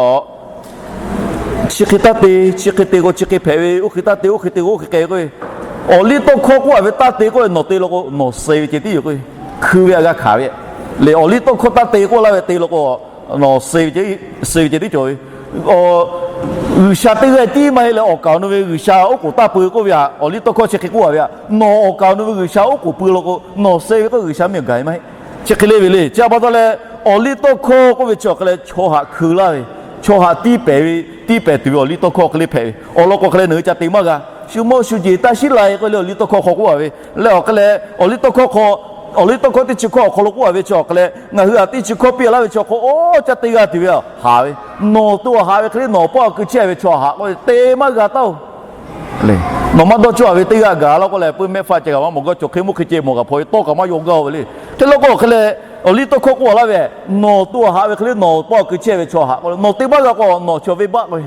chi hk'e taˇ te, chi hk'e te k'o chi hk'e hpehꞈ ve, oˇ hk'e taˇ te, oˇ hk'e te k'o oˇ hk'e k'ai ve k'o, awˬ liˇ tawˇ hkawˇ k'oˆ a ve taˇ te k'oˆ ve nawˬ te la k'o nawˬ suh ve ceh tiˉ yoˬ k'o, hkui ve htaꞈ g'a hkanˍ ve le. Awˬ liˇ tawˇ hkawˇ taˇ te k'oˆ laˇ ve te la k'o, nawˬ suh ve ceh tiˉ cawˬ ve. G'uiˬsha teˇ g'aˇ tiˉ maˇ heˆ leh awˬ kaˍ awˬ nu ve G'uiˬsha oˉ k'oˍ taˇ pui k'oˆ ve htaꞈ awˬ liˇ tawˇ hkawˇ chi hk'e k'oˆ a ve htaꞈ nawˬ awˬ kaˍ awˬ nu ve G'uiˬsha oˉ k'oˍ pui la k'o, nawˬ suh ve k'o G'uiˬsha miˬ gaˬ ve maˇ heˆ. Chi hk'e le ve le. Chi a pa taw leh, awˬ liˇ tawˇ hkawˇ k'oˆ ve chi awˬ hk'e leh chaw htaꞈ hkui laˇ ve, chaw htaꞈ tiˇ pehˍ ve, tiˇ pehˍ tuˬ ve awˬ liˇ tawˇ hkawˇ hk'e le hpehꞈ ve. Awˬ lawn k'o hk'e leh nawˬ hui ca te maˇ g'a. Shu mawˇ shu jeˬ taˇ shiˉ la-e k'oˆ leh awˬ liˇ tawˇ hkawˇ hk'aw k'oˆ a ve le. Awˬ hk'e leh awˬ liˇ tawˇ hkawˇ hk'aw, awˬ liˇ tawˇ hkawˇ teˇ chi hkawˇ awˬ hk'aw lo k'oˆ a ve chi awˬ hk'e leh ngaˬ hui htaꞈ teˇ chi hkawˇ piˇ laˇ ve chi awˬ hk'aw, oˇ ca te g'a tuˬ ve htaꞈ haꞈ ve, nawˬ to haꞈ ve hk'e le nawˬ paw kuˬ chehˇ ve chaw haꞈ k'oˆ ve te maˇ g'a taˇ-oˬ. Nawˬ maˇ dawˇ cawˇ a ve teˇ g'aˇ gaˬ la k'oˆ leh, puiˉ mehˆ hpaˇ ceh kaꞈ maˇ mawˬ gaˇ, cawˬ hk'e muˇ hk'e ceh mawˬ kaꞈ hpaw ve tawˇ kaꞈ maˇ yaw gaˇ-oˬ ve le. Hk'e la k'o hk'e leh, awˬ liˇ tawˇ hkawˇ k'oˆ a laˇ ve, nawˬ to haꞈ ve hk'e le nawˬ paw kuˬ chehˇ ve chaw haꞈ k'oˆ leh nawˬ te maˇ g'a k'o nawˬ chi venˇbaˆ k'oˆ ve,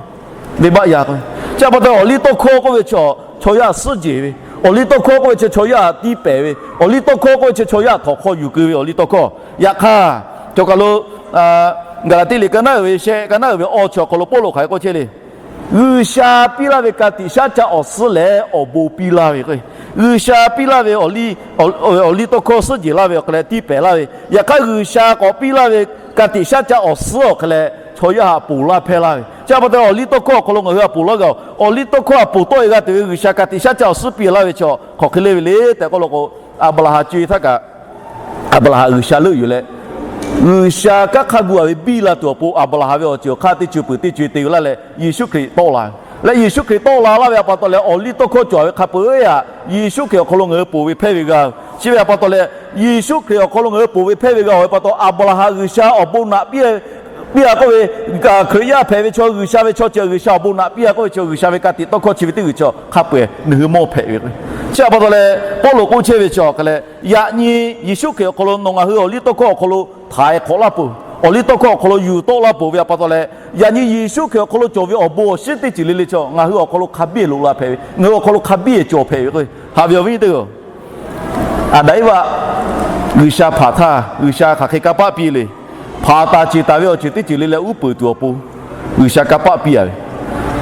venˇbaˆ yaˇ k'oˆ ve. Chi a pa taw awˬ liˇ tawˇ hkawˇ k'oˆ ve chi chaw yaˇ suhˉ jehˬ ve, awˬ liˇ tawˇ hkawˇ k'oˆ ve chi chaw yaˇ tiˇ pehˍ ve, awˬ liˇ tawˇ hkawˇ k'oˆ ve chi chaw yaˇ htawnˍ hk'aw yuˬ keu ve awˬ liˇ tawˇ hkawˇ. Yaꞈ hk'aˇ, cawˬ kaˬ lo Gaˍlaˍtiˆ liꞈ ka naˉ uiˍ ve shehˆ, ka naˉ uiˍ ve awˇ chi awˬ hk'aw lo Pawˇluꞈ hk'aˬ hk'e k'oˆ chehˇ le. G'uiˬsha piˇ laˇ ve ka tiꞈ shaˉ caˆ awˬ suhˉ leh awˬ bon piˇ laˇ ve k'o, G'uiˬsha piˇ laˇ ve awˬ liˇ, awˬ liˇ tawˇ hkawˇ suhˉ jehˬ laˇ ve awˬ hk'e leh tiˇ pehˍ laˇ ve, yaꞈ hk'aˇ G'uiˬsha k'awꞈ piˇ laˇ ve ka tiꞈ shaˉ caˆ awˬ suhˉ awˬ hk'e leh chaw yaˇ htaꞈ ponˬ laˇ hpehˇ laˇ ve. Chi a pa taw awˬ liˇ tawˇ hkawˇ awˬ hk'aw lo ngaˬ hui htaꞈ ponˬ laˇ g'a-oˬ. Awˬ liˇ tawˇ hkawˇ htaꞈ ponˬ tawˆ-e g'a tuˬ ve G'uiˬsha ka tiꞈ shaˉ caˆ awˬ suhˉ piˇ laˇ ve chi hk'aˬ hk'e le ve le tehꞈ k'oˆ lo k'o, Aˍbraˍhanˍ co-e htaˇ kaꞈ, Aˍbraˍhanˍ G'uiˬsha leuˆ yuˬ leh, G'uiˬsha kanˉ hk'aˇ gu a ve biˇ la tuˬ awˬ pon Aˍbraˍhanˍ ve awˬ ceuˬ awˬ hk'aˇ teˇ ceuˬ peuˬ teˇ ceuˬ te laˇ leh Yeˍsuˆ Hkriꞈ tawˆ la ve. Leh Yeˍsuˆ Hkriꞈ tawˆ la laˇ ve a pa taw leh awˬ liˇ tawˇ hkawˇ cawˬ ve hk'a peu-eˬ htaꞈ Yeˍsuˆ Hkriꞈ awˬ hk'aw lo ngaˬ hui ponˬ ve hpehˇ ve g'a-oˬ. Chi ve a pa taw leh, Yeˍsuˆ Hkriꞈ awˬ hk'aw lo ngaˬ hui ponˬ ve hpehˇ ve g'a-oˬ ve pa taw, Aˍbraˍhanˍ G'uiˬsha awˬ bon naꞈ piˇ piˇ a k'oˆ ve, Hkriꞈ yaˇ hpehꞈ ve chaw, G'uiˬsha ve chaw ceuˬ G'uiˬsha awˬ bon naꞈ piˇ a k'oˆ ve chaw, G'uiˬsha ve ka tiꞈ tawˇ hkawˇ chi ve teˇ g'uiˬ chi hk'a peu-eˬ nawˬ hui mawˇ hpehꞈ ve k'o. Chi a pa taw leh, Pawˇluꞈ k'oˆ chehˇ ve chi awˬ hk'e leh, yaꞈ nyi Yeˍsuˆ Hkriꞈ awˬ hk'aw lo nawˬ ngaˬ hui awˬ liˇ tawˇ hkawˇ awˬ hk'aw lo htaiˍ hk'awꞈ laˇ peuˬ, awˬ liˇ tawˇ hkawˇ awˬ hk'aw lo yuˬ tawˆ laˇ peuˬ ve a pa taw leh, yaꞈ nyi Yeˍsuˆ Hkriꞈ awˬ hk'aw lo cawˬ ve awˬ bon awˬ shinˉ teˇ ceuˬ le le chi ngaˬ hui awˬ hk'aw lo hk'a biˇ loꞈ la hpehꞈ ve, ngaˬ hui awˬ hk'aw lo hk'a biˇ cawˬ hpehꞈ ve k'o, haꞈ ve awˬ viˉ teˇ-oˬ, Aˍdanˍ Eˇvaꞈ G'uiˬsha hpanˍ htaˇ, G'uiˬsha hk'aˬ hk'e kanˇ paˆ piˇ le. Hpanˍ taˍ ceˬ taˍ ve awˬ ceuˬ teˇ ceuˬ le leh uˉ peunˍ tuˬ awˬ pon G'uiˬsha kanˇ paˆ piˇ a ve.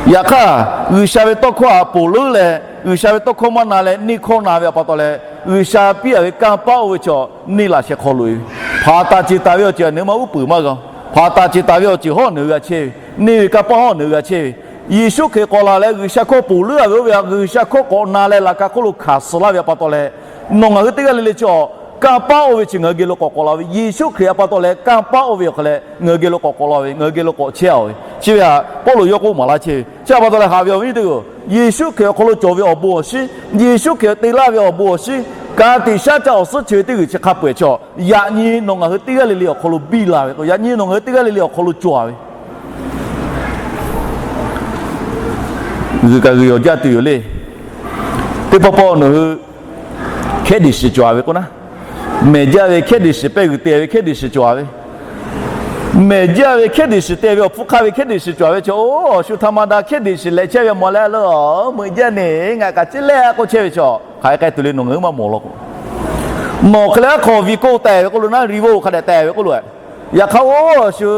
Yaꞈ hk'aˇ, G'uiˬsha ve tawˇ hkawˇ htaꞈ ponˬ leuˉ leh, G'uiˬsha ve tawˇ hkawˇ maˇ na leh neˇ hkawˇ na ve a pa taw leh, G'uiˬsha piˇ a ve kanˇ paˆ oˇ ve chi neˇ laꞈ sheh hk'aw loꞈ-e ve. Hpanˍ taˍ ceˬ taˍ ve awˬ ceuˬ htaꞈ nawˬ hui maˇ uˉ peunˍ maˇ g'a-oˬ. Hpanˍ taˍ ceˬ taˍ ve awˬ ceuˬ hawˉ nawˬ hui g'a chehˇ ve, neˇ ve kanˇ paˆ hawˉ nawˬ hui g'a chehˇ ve. Yeˍsuˆ Hkriꞈ k'awꞈ la leh G'uiˬsha hkawˇ ponˬ leuˉ a ve oˇ ve htaꞈ G'uiˬsha hkawˇ k'awꞈ na leh laꞈ ka hk'oˆ lo hkanˍ suh laˇ ve a pa taw leh, nawˬ ngaˬ hui teˇ g'aˇ le le chi kanˇ paˆ oˇ ve chi ngaˬ hui geh lo k'awꞈ k'awꞈ la ve, Yeˍsuˆ Hkriꞈ a pa taw leh kanˇ paˆ oˇ ve awˬ hk'e leh ngaˬ hui geh lo k'awꞈ k'awꞈ la ve, ngaˬ hui geh lo k'awꞈ chehˇ a ve. Chi ve htaꞈ Pawˇluꞈ yawˇ k'oˆ maˍ laˇ chehˇ ve. Chi a pa taw leh haꞈ ve awˬ viˉ teˇ-oˬ, Yeˍsuˆ Hkriꞈ awˬ hk'aw lo cawˬ ve awˬ bon awˬ shinˉ, Yeˍsuˆ Hkriꞈ te laˇ ve awˬ bon awˬ shinˉ, ka tiꞈ shaˉ caˆ awˬ suhˉ chi ve teˇ g'uiˬ chi hk'a peu-eˬ chi, yaꞈ nyi nawˬ ngaˬ hui teˇ g'aˇ le le awˬ hk'aw lo biˇ la ve k'o, yaꞈ nyi nawˬ ngaˬ hui teˇ g'aˇ le le awˬ hk'aw lo cawˬ a ve. G'uiˬ kaꞈ g'uiˬ awˬ jaˇ tuˬ yoˬ le. Teˇ pawˆ pawˆ nawˬ hui hkehˉ deꞈ shiˍ cawˬ a ve k'o naˉ, mehˬ jaˇ ve hkehˉ deꞈ shiˍ pehˇ g'uiˬ te ve hkehˉ deꞈ shiˍ cawˬ a ve, mehˬ jaˇ ve hkehˉ deꞈ shiˍ te ve awˬ hpfuhˇ hk'aˇ ve hkehˉ deꞈ shiˍ cawˬ a ve chi, oˇ awˬ shu htaꞈ ma da hkehˉ deꞈ shiˍ leh chehˇ ve mawˬ leh lo, meuꞈ jaˇ neˬ ngaˬ kaꞈ ciˉ leh k'oˆ chehˇ ve chi, hk'aˬ hk'e k'ai tuˬ le nawˬ ngaˬ hui maˇ mawˬ law k'o. Nawˬ hk'e leh aˉ hk'aw viꞈ k'oˆ taˍ ve k'oˆ lo naˉ, riˍ voˆ hk'a dehꞈ taˍ ve k'oˆ lo, yaꞈ hk'aˇ oˇ awˬ shu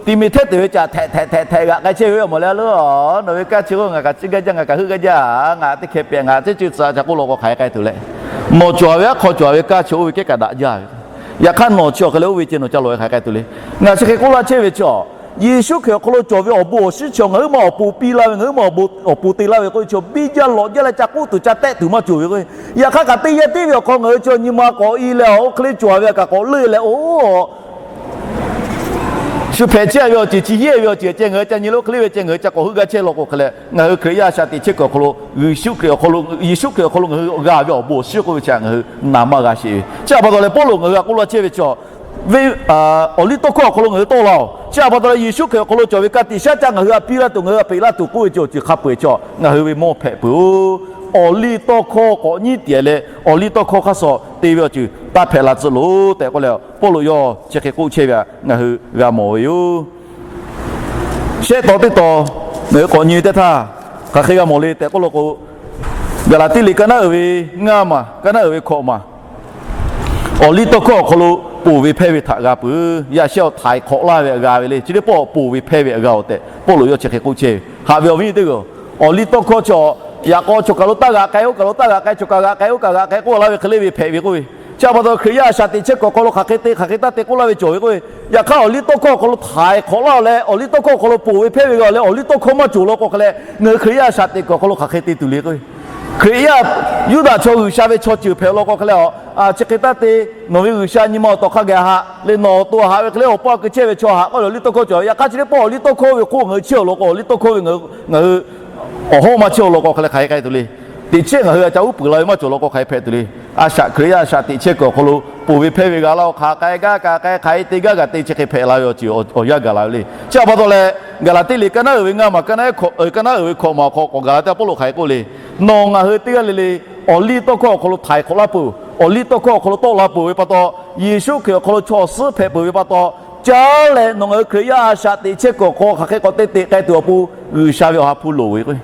ti mi htehˇ te ve caꞈ htehꞈ htehꞈ htehꞈ g'aꞈ k'ai chehˇ ve mawˬ leh lo, nawˬ ve kaˇ chi k'o ngaˬ kaꞈ ciˉ gaˇ jaˇ, ngaˬ kaꞈ heuˆ gaˇ jaˇ, ngaˬ teˇ hkeh pehꞈ ngaˬ ciˉ ciˉ tcuh ca k'oˆ law k'o hk'aˬ hk'e k'ai tuˬ le. Nawˬ cawˬ ve aˉ hk'aw cawˬ ve kaˇ chi oˇ ve kehˉ kaꞈ daꞈ jaˇ ve. Yaꞈ hk'aˇ nawˬ chi awˬ hk'e leh oˇ ve ceh nawˬ ca lawˬ ve hk'aˬ hk'e k'ai tuˬ le. Ngaˬ chi hk'e k'oˆ laˇ chehˇ ve chi, Yeˍsuˆ Hkriꞈ awˬ hk'aw lo cawˬ ve awˬ bon awˬ shinˉ chi ngaˬ hui maˇ awˬ pon piˇ laˇ ve, ngaˬ hui maˇ awˬ bon awˬ pon te laˇ ve k'oˆ ve chi, biˇ jaˇ lawꞈ jaˇ leh ca k'oˆ tuˬ ca tehˆ tuˬ maˇ cawˬ ve k'o, yaꞈ hk'aˇ kaꞈ teˇ yanˇ tiˉ ve awˬ hk'aw ngaˬ hui chi nyi ma k'awꞈ e leh, oˇ hk'e le cawˬ ve kaꞈ k'awꞈ leuˆ leh, oˇ shu hpehꞈ chehˇ ve awˬ ceuˬ, chi hiˉ ve awˬ ceuˬ ceh ngaˬ hui ca nyi leh oˇ hk'e le ve ceh ngaˬ hui ca k'awꞈ heuˆ gaˇ chehˇ law k'o hk'e leh, ngaˬ hui Hkriꞈ yaˇ a shaꞈ teꞈ chehˇ kuiˬ awˬ hk'aw lo, Yeˍsuˆ Hkriꞈ awˬ hk'aw lo, Yeˍsuˆ Hkriꞈ awˬ hk'aw lo ngaˬ hui g'a ve awˬ bon awˬ shinˉ k'oˆ ve chi ngaˬ hui na maˇ g'a sheˍ ve. Chi htaꞈ pa taw leh Pawˇluꞈ ngaˬ hui htaꞈ k'oˆ laˇ chehˇ ve chi, ve, awˬ liˇ tawˇ hkawˇ awˬ hk'aw lo ngaˬ hui tawˆ la-oˬ. Chi htaꞈ pa taw leh Yeˍsuˆ Hkriꞈ awˬ hk'aw lo cawˬ ve ka tiꞈ shaˉ caˆ ngaˬ hui htaꞈ piˇ laˇ tuˬ, ngaˬ hui htaꞈ peꞈ laˇ tuˬ k'oˆ ve chi awˬ ceuˬ hk'a peu-eˬ chi ngaˬ hui ve mawˇ hpehꞈ peuˬ-oˬ. Awˬ liˇ tawˇ hkawˇ k'awꞈ nyiˉ tiꞈ leh awˬ liˇ tawˇ hkawˇ hk'aˇ suh te ve awˬ ceuˬ taˇ hpehꞈ la tcuh loˬ tehꞈ k'oˆ leh, Pawˇluꞈ yawˇ chi hk'e k'oˆ chehˇ ve htaꞈ ngaˬ hui g'a mawˬ ve yoˬ. Shehˆ taw teˇ taw ngaˬ hui k'awꞈ nyi ve teˇ htaˇ, hk'aˬ hk'e g'a mawˬ le tehꞈ k'oˆ law k'o, Gaˍlaˍtiˆ liꞈ ka naˉ uiˍ ve ngaˇ maˬ, ka naˉ uiˍ ve hkawꞈ maˬ, awˬ liˇ tawˇ hkawˇ awˬ hk'aw lo ponˬ ve hpehˇ ve htaꞈ g'a peuˬ. Yaꞈ shehˆ awˬ htaiˍ hk'awꞈ laˇ ve htaꞈ g'a ve le. Chi teˇ pawˆ ponˬ ve hpehˇ ve htaꞈ g'a-oˬ tehꞈ Pawˇluꞈ yawˇ chi hk'e k'oˆ chehˇ ve. Haꞈ ve awˬ viˉ nyi teˇ g'aˇ-oˬ, awˬ liˇ tawˇ hkawˇ chi yaꞈ k'aw chaw kaˬ lo taˇ g'aꞈ k'ai, oˇ kaˬ lo taˇ g'aꞈ k'ai, chaw kaꞈ g'aꞈ k'ai, oˇ kaꞈ g'aꞈ k'ai k'oˆ laˇ ve hk'e le ve hpehꞈ ve k'oˆ ve. Chi htaꞈ pa taw Hkriꞈ yaˇ a shaꞈ teꞈ chehˇ kuiˬ awˬ hk'aw lo hk'aˬ hk'e te, hk'aˬ hk'e taˇ te k'oˆ laˇ ve cawˬ ve k'oˆ ve. Yaꞈ hk'aˇ awˬ liˇ tawˇ hkawˇ awˬ hk'aw lo htaiˍ hk'awꞈ laˇ-oˬ leh, awˬ liˇ tawˇ hkawˇ awˬ hk'aw lo ponˬ ve hpehˇ ve g'a leh, awˬ liˇ tawˇ hkawˇ maˇ cawˬ law k'o hk'e leh, ngaˬ hui Hkriꞈ yaˇ a shaꞈ teꞈ kuiˬ awˬ hk'aw lo hk'aˬ hk'e te tuˬ le k'o, Hkriꞈ yaˇ Yuˇdaꞈ chaw G'uiˬsha ve chaw ceuˬ hpehꞈ law k'o hk'e leh, a, chi hk'e taˇ te, nawˬ ve G'uiˬsha nyi ma awˬ tawˬ hk'a gaˬ haꞈ leh nawˬ awˬ to haꞈ ve hk'e le awˬ paˇ keu chehˇ ve chaw haꞈ k'oˆ ve awˬ liˇ tawˇ hkawˇ cawˬ ve. Yaꞈ hk'aˇ chi teˇ pawˆ awˬ liˇ tawˇ hkawˇ ve hk'oˆ ngaˬ hui chehˇ-oˬ law k'o, awˬ liˇ tawˇ hkawˇ ve ngaˬ hui, ngaˬ hui awˬ hawˉ maˇ chehˇ-oˬ law k'o hk'e leh hk'aˬ hk'e k'ai tuˬ le. Teꞈ chehˇ ngaˬ hui htaꞈ ca uˉ peunˍ la ve maˇ cawˬ law k'o hk'aˬ hk'e hpehꞈ tuˬ le. A shaꞈ Hkriꞈ yaˇ a shaꞈ teꞈ chehˇ kuiˬ awˬ hk'aw lo ponˬ ve hpehˇ ve g'a laˇ-oˬ. Hk'aˬ k'ai gaˇ kaꞈ k'ai, hk'aˬ hk'e te gaˇ kaꞈ te, chi hk'e hpehꞈ la ve awˬ ceuˬ awˬ yanˇ gaˬ la ve le. Chi htaꞈ pa taw leh, Gaˍlaˍtiˆ liꞈ ka naˉ uiˍ ve ngaˇ maˬ, ka naˉ uiˍ ve hkawꞈ maˬ awˬ hk'aw k'awꞈ gaˬ la teˇ pawˆ lo hk'aˬ hk'e k'oˆ le. Nawˬ ngaˬ hui teˇ g'aˇ le le awˬ liˇ tawˇ hkawˇ awˬ hk'aw lo htaiˍ hk'awꞈ laˇ peuˬ, awˬ liˇ tawˇ hkawˇ awˬ hk'aw lo tawˆ la peuˬ ve pa taw, Yeˍsuˆ Hkriꞈ awˬ hk'aw lo chaw awˬ suhˉ hpehꞈ peuˬ ve pa taw, caˉ leh nawˬ ngaˬ hui Hkriꞈ yaˇ a shaꞈ teꞈ chehˇ kuiˬ awˬ hk'aw hk'aˬ hk'e k'awꞈ te teꞈ k'ai tuˬ awˬ pon G'uiˬsha ve Awˬ ha hpu loˍ ve k'o,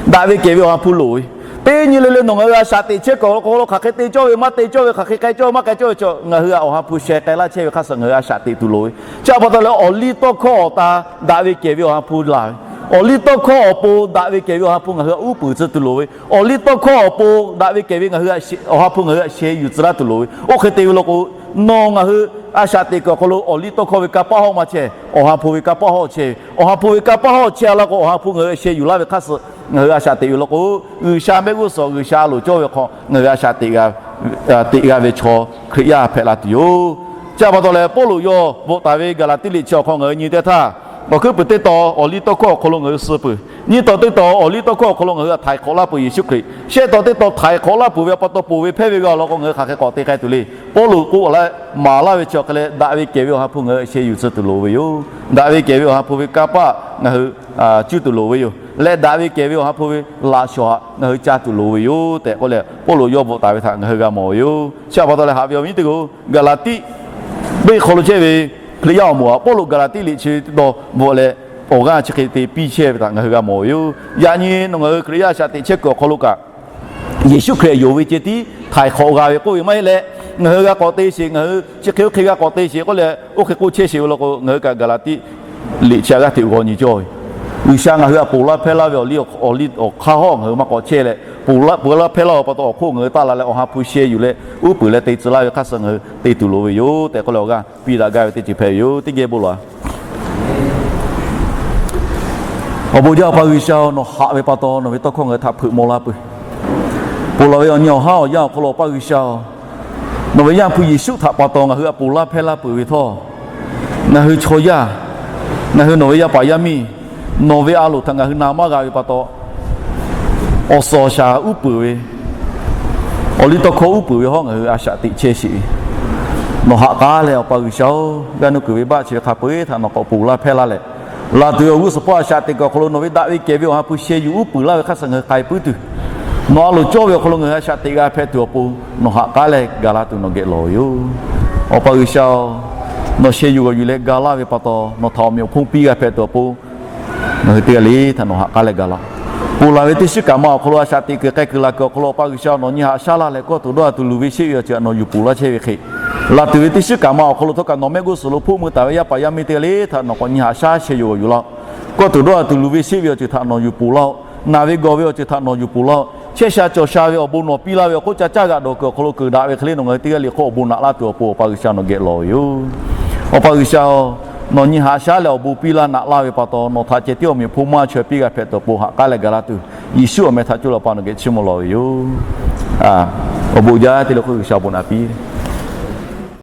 daꞈ ve kehˬ ve Awˬ ha hpu loˍ ve. Teˇ nyi le le nawˬ ngaˬ hui a shaꞈ teꞈ chehˇ kuiˬ awˬ hk'aw lo hk'aˬ hk'e te cawˇ ve maˇ te cawˇ ve, hk'aˬ hk'e k'ai cawˇ ve maˇ k'ai cawˇ ve chi ngaˬ hui htaꞈ Awˬ ha hpu sheh k'ai laˇ chehˇ ve hk'aˇ suh ngaˬ hui a shaꞈ teꞈ tuˬ loˍ ve. Chi htaꞈ pa taw leh awˬ liˇ tawˇ hkawˇ awˬ ta daꞈ ve kehˬ ve Awˬ ha hpu laˬ ve, awˬ liˇ tawˇ hkawˇ awˬ pon daꞈ ve kehˬ ve Awˬ ha hpu ngaˬ hui htaꞈ uˉ peunˍ tcuh tuˬ loˍ ve, awˬ liˇ tawˇ hkawˇ awˬ pon daꞈ ve kehˬ ve ngaˬ hui, Awˬ ha hpu ngaˬ hui htaꞈ sheh yuˬ tcuh laˇ tuˬ loˍ ve. Oˇ hk'e te ve law k'o, nawˬ ngaˬ hui a shaꞈ teꞈ kuiˬ awˬ hk'aw lo awˬ liˇ tawˇ hkawˇ ve kanˇ paˆ hawˇ maˇ chehˇ, Awˬ ha hpu ve kanˇ paˆ hawˇ chehˇ ve. Awˬ ha hpu ve kanˇ paˆ hawˇ chehˇ laˇ k'o, Awˬ ha hpu ngaˬ hui htaꞈ sheh yuˬ laˇ ve hk'aˇ suh ngaˬ hui a shaꞈ teꞈ ve law k'o, G'uiˬsha mehˆ g'uˇ suhˍ G'uiˬsha a loˍ cawˇ ve hk'aw ngaˬ hui a shaꞈ teꞈ g'a, teꞈ g'a ve chaw Hkriꞈ yaˇ hpehꞈ la tuˬ yoˬ. Chi htaꞈ pa taw leh Pawˇluꞈ yawˇ bvuhꞈ taˍ ve Gaˍlaˍtiˆ liꞈ chi awˬ hk'aw ngaˬ hui nyi teˇ htaˇ, awˬ hkuiˉ puiˍ teˇ taw awˬ liˇ tawˇ hkawˇ awˬ hk'aw lo ngaˬ hui suh peuˬ. Nyiˇ taw teˇ taw awˬ liˇ tawˇ hkawˇ awˬ hk'aw lo ngaˬ hui htaꞈ htaiˍ hk'awꞈ laˇ peuˬ Yeˍsuˆ Hkriꞈ. Shehˆ taw teˇ taw htaiˍ hk'awꞈ laˇ peuˬ ve pa taw ponˬ ve hpehˇ ve g'a law k'o ngaˬ hui hk'aˬ hk'e k'awꞈ te k'ai tuˬ le. Pawˇluꞈ k'oˆ leh maˍ laˇ ve chi awˬ hk'e leh daꞈ ve kehˬ ve Awˬ ha hpu ngaˬ hui htaꞈ sheh yuˬ tcuh tuˬ loˍ ve yoˬ. Daꞈ ve kehˬ ve Awˬ ha hpu ve kanˇ paˆ ngaˬ hui cuˇ tuˬ loˍ ve yoˬ. Leh daꞈ ve kehˬ ve Awˬ ha hpu ve laꞈ shawˍ htaꞈ ngaˬ hui ca tuˬ loˍ ve yoˬ tehꞈ k'oˆ leh Pawˇluꞈ yawˇ bvuhꞈ taˍ ve htaꞈ ngaˬ hui g'a mawˬ ve yoˬ. Chi htaꞈ pa taw leh haꞈ ve awˬ viˉ teˇ g'aˇ-oˬ, Gaˍlaˍtiˆ venˇ hk'aw lo chehˇ ve Hkriꞈ yaˇ awˬ moˍ htaꞈ Pawˇluꞈ Gaˍlaˍtiˆ liꞈ chi teˇ taw bvuhꞈ leh awˬ g'aˇ chi hk'e te piˇ chehˇ ve htaꞈ ngaˬ hui g'a mawˬ ve yoˬ. Yaꞈ nyi nawˬ ngaˬ hui Hkriꞈ yaˇ a shaꞈ teꞈ chehˇ kuiˬ awˬ hk'aw lo kaꞈ Yeˍsuˆ Hkriꞈ yonˍ ve ceh tiˉ htaiˍ hk'awꞈ g'a ve k'oˆ ve maˇ heˆ leh, ngaˬ hui g'a k'awꞈ te sheˍ, ngaˬ hui chi hk'e oˇ hk'e g'a k'awꞈ te sheˍ k'oˆ leh oˇ hk'e k'oˆ chehˇ sheˍ ve law k'o, ngaˬ hui kaꞈ Gaˍlaˍtiˆ liꞈ chi htaꞈ g'aˇ hteꞈ g'aw nyi cawˇ ve. G'uiˬsha ngaˬ hui htaꞈ ponˬ laˇ hpehˇ laˇ ve awˬ liˇ awˬ hk'aˇ hawˉ ngaˬ hui maˇ k'awꞈ chehˇ leh, ponˬ laˇ hpehˇ laˇ-oˬ pa taw awˬ hk'oˆ ngaˬ hui taˆ la leh Awˬ ha hpu sheh yuˬ leh uˉ peunˍ leh te tcuh laˇ ve hk'aˇ suh ngaˬ hui te tuˬ loˍ ve yoˬ tehꞈ k'oˆ leh awˬ g'aˇ piˇ daꞈ gaˇ ve teˇ ceuˬ hpehꞈ ve yoˬ. Teˇ geh bon lawˬ-a. Awˬ bon jaˇ Awˬ pa G'uiˬsha-oˬ, nawˬ haꞈ ve pa taw nawˬ ve tawˇ hkawˇ ngaˬ hui htaꞈ hpeuꞈ maw la peuˬ. Ponˬ laˬ ve awˬ nyi awˬ haˉ awˬ yanˇ awˬ hk'aw lo Awˬ pa G'uiˬsha-oˬ, nawˬ ve Yaˇ hpu Yeˍsuˆ htaꞈ pa taw ngaˬ hui htaꞈ ponˬ laˇ hpehˇ laˇ peuˬ ve htawˇ, ngaˬ hui chaw yaˇ, ngaˬ hui nawˬ ve yaˇ paˍ yaˇ miˇ, nawˬ ve a loˍ htaꞈ ngaˬ hui na maˇ g'a ve pa taw, awˬ suhˍ awˬ shaˍ uˉ peunˍ ve, awˬ liˇ tawˇ hkawˇ uˉ peunˍ ve hawˉ ngaˬ hui a shaꞈ teꞈ chehˇ sheˍ ve. Nawˬ haꞈ k'aˉ leh Awˬ pa G'uiˬsha-oˬ, g'aˇ nuˇ kuiˬ ve baˆ chi ve hk'a peu-eˬ htaꞈ nawˬ k'awꞈ ponˬ laˇ hpehˇ laˇ leh, laˬ tuˬ ve awˬ g'uˇ suhˍ hpawˇ a shaꞈ teꞈ kuiˬ awˬ hk'aw lo nawˬ ve daꞈ ve kehˬ ve Awˬ ha hpu sheh yuˬ uˉ peunˍ laˇ ve hk'aˇ suh ngaˬ hui k'ai puiˉ tuˬ, nawˬ a loˍ cawˇ ve awˬ hk'aw lo ngaˬ hui a shaꞈ teꞈ g'a hpehꞈ tuˬ awˬ pon nawˬ haꞈ k'aˉ leh ga laˇ tuˬ nawˬ geh lawˬ ve yoˬ. Awˬ pa G'uiˬsha-oˬ, nawˬ sheh yuˬ g'awˬ yuˬ leh ga laˇ ve pa taw nawˬ htaꞈ awˬ meꞈ awˬ hponˇ piˇ g'a hpehꞈ tuˬ awˬ pon ngaˬ hui teˇ g'aˇ le htaꞈ nawˬ haꞈ k'aˉ leh ga laˇ. Ponˬ laˬ ve teˇ shiˉ kaꞈ ma awˬ hk'aw lo a shaꞈ teꞈ kuiˬ k'ai kuiˬ laˬ kuiˬ awˬ hk'aw lo Awˬ pa G'uiˬsha nawˬ nyi haꞈ shaˉ laˇ leh kawˇ tuˬ dawˇ tuˬ luˬ ve sheˆ ve awˬ ceuˬ htaꞈ nawˬ yuˬ ponˬ laˇ chehˇ ve hk'e, laˬ tuˬ ve teˇ shiˉ kaꞈ ma awˬ hk'aw lo htawˇ kaꞈ nawˬ mehˆ g'uˇ suhˍ lo hpoˆ mui taˍ ve yaˇ paˍ yaˇ miˇ teˇ g'aˇ le htaꞈ nawˬ k'awꞈ nyi haꞈ shaˉ sheh yuˬ g'awˬ yuˬ laˇ-oˆ. Kawˇ tuˬ dawˇ tuˬ luˬ ve sheˆ ve awˬ ceuˬ htaꞈ nawˬ yuˬ ponˬ laˇ-oˆ. Naˬ ve gawˬ ve awˬ ceuˬ htaꞈ nawˬ yuˬ ponˬ laˇ-oˆ. Chehˇ sha cawˬ sha ve awˬ bon nawˬ piˇ laˇ ve awˬ hk'oˆ ca caˇ g'aꞈ dawˬ kuiˬ awˬ hk'aw lo keuˬ daꞈ ve hk'e le nawˬ ngaˬ hui teˇ g'aˇ le hk'oˆ awˬ bon naꞈ laˇ tuˬ awˬ pon Awˬ pa G'uiˬsha nawˬ geh lawˬ ve yoˬ. Awˬ pa G'uiˬsha-oˬ, Nawˬ nyi haꞈ shaˉ leh awˬ bon piˇ laˇ naꞈ laˇ ve pa taw, nawˬ htaꞈ ceh tiˉ awˬ meꞈ awˬ hponˇ maˇ chaweh piˇ g'a hpehꞈ tuˬ awˬ pon haꞈ k'aˉ leh gaˬ laˇ tuˬ, Yeˍsuˆ awˬ meh htaꞈ coˇ leh Awˬ pa nawˬ geh chiˇ mvuh lawˬ ve yoˬ. Awˬ bon jaˇ te leh hk'oˆ G'uiˬsha awˬ bon naꞈ piˇ